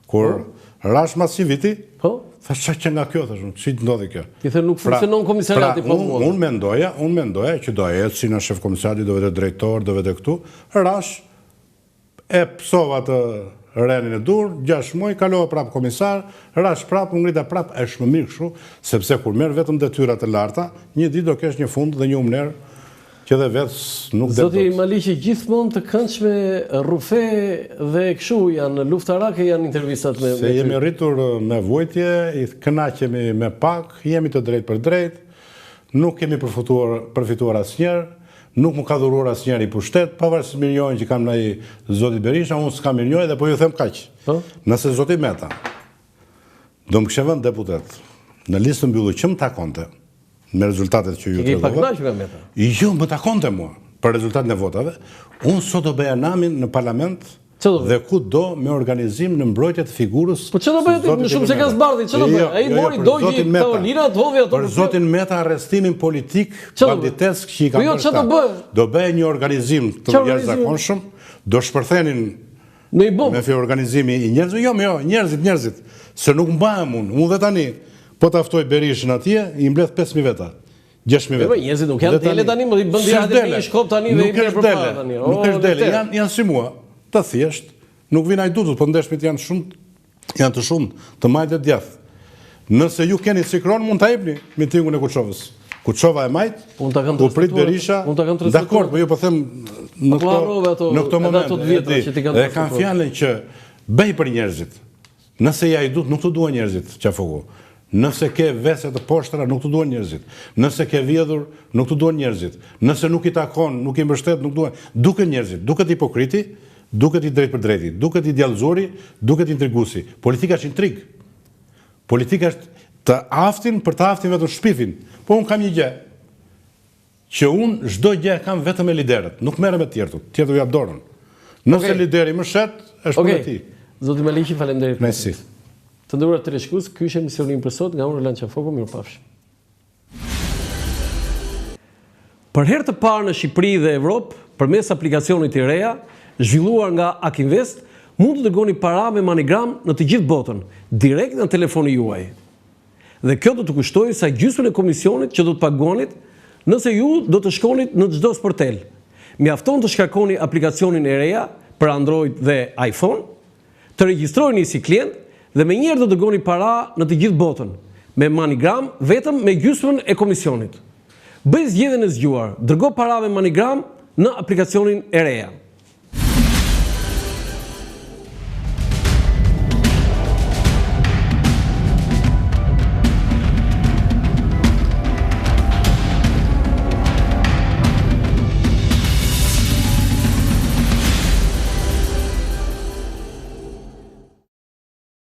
Kur po. rashë mas një viti, po? Thash ça qenka kjo, thash unë, si të ndodhi kjo? Ti the nuk pra, funksionon komisariati pra, pa mua. Unë mendoja, unë mendoja që do ecë si në shef komisariati, do vete drejtor, do vete këtu, rashë, E pësova atë renin e dur, 6 muaj, kalova prapë komisar, rashë prapë, u ngrita prapë, është më mirë kështu, sepse kur merr vetëm detyra të larta, një ditë do kesh një fund dhe një humnerë që dhe vetë nuk del dot. Zoti Maliqi gjithmonë të këndshme rrufe dhe kështu janë luftarake janë intervistat me Se jemi rritur me vuajtje, i kënaqemi me pak, jemi të drejtpërdrejtë, nuk kemi përfituar përfituar asnjëherë, Nuk më ka dhuruar asnjeri pushtet, pavarësisht mirënjohjen që kam ndaj zotit Berisha, unë s'kam mirënjohje dhe po ju them kaq. Po? Nëse zoti Meta do më kishte vënë deputet në listë të mbyllur që më takonte me rezultatet që ju tregova. Nga Meta. Jo, më takonte mua për rezultatin e votave. Unë sot do bëja namin në parlament Dhe kudo me organizim në mbrojtje të figurës. Po ç'do bëj ti më shumë se ka zbardhi, ç'do bëj? Jo, Ai jo, jo, mori dogji tavolinat, hodhi ato. Për zotin Meta arrestimin politik banditesk që i ka po bërë. Po ç'do bëj? Do bëj një organizim të jashtëzakonshëm, do shpërthenin në i bombë. Me fjalë organizimi i njerëzve, jo, jo, njerëzit, njerëzit, se nuk mbahem unë, unë dhe tani, po ta ftoj Berishën atje, i mbledh 5000 veta. 6000 veta. Po njerëzit nuk janë dele tani, më i bën ti atë me një shkop tani dhe i merr përpara tani. Nuk është dele, janë janë si mua, të thjeshtë, nuk vijnë hajdutët, po ndershmit janë shumë janë të shumtë, të majtë dhe të djathtë. Nëse ju keni sikron, mund ta jepni mitingun e Kuçovës. Kuçova e majtë, unë ta kam u prit Berisha, unë ta kam Dakor, po ju po them në po këto në këto momente, ato të vjetra që ti kanë. Dhe kam fjalën që bëj për njerëzit. Nëse je hajdut, nuk të duan njerëzit, Qafoku. Nëse ke vese të poshtra, nuk të duan njerëzit. Nëse ke vjedhur, nuk të duan njerëzit. Nëse nuk i takon, nuk i mbështet, nuk duan. Duken njerëzit, duket hipokriti, duket i drejtpërdrejti, duket i djallëzuari, duket intriguesi. Politika është intrigë. Politika është të aftin për të aftin vetëm shpifin. Po unë kam një gjë. Që unë çdo gjë e kam vetëm me liderët, nuk merrem me të tjerët, të tjerët u jap dorën. Nëse okay. lideri më shet, është punë e tij. Zoti Maliqi, faleminderit. Mesi. Të nderuar teleshikues, ky ishte emisioni im për sot nga unë Roland Qafoku, mirupafshim. Për herë të parë në Shqipëri dhe Evropë, përmes aplikacionit IREA, zhvilluar nga Akinvest, mund të dërgoni para me MoneyGram në të gjithë botën, direkt nga telefoni juaj. Dhe kjo do të kushtojë sa gjysmën e komisionit që do të paguanit nëse ju do të shkonit në çdo sportel. Mjafton të shkarkoni aplikacionin IREA për Android dhe iPhone, të regjistroheni si klient dhe menjëherë do dërgoni para në të gjithë botën, me MoneyGram vetëm me gjysmën e komisionit. Bëj zgjedhjen e zgjuar, dërgo para me MoneyGram në aplikacionin IREA.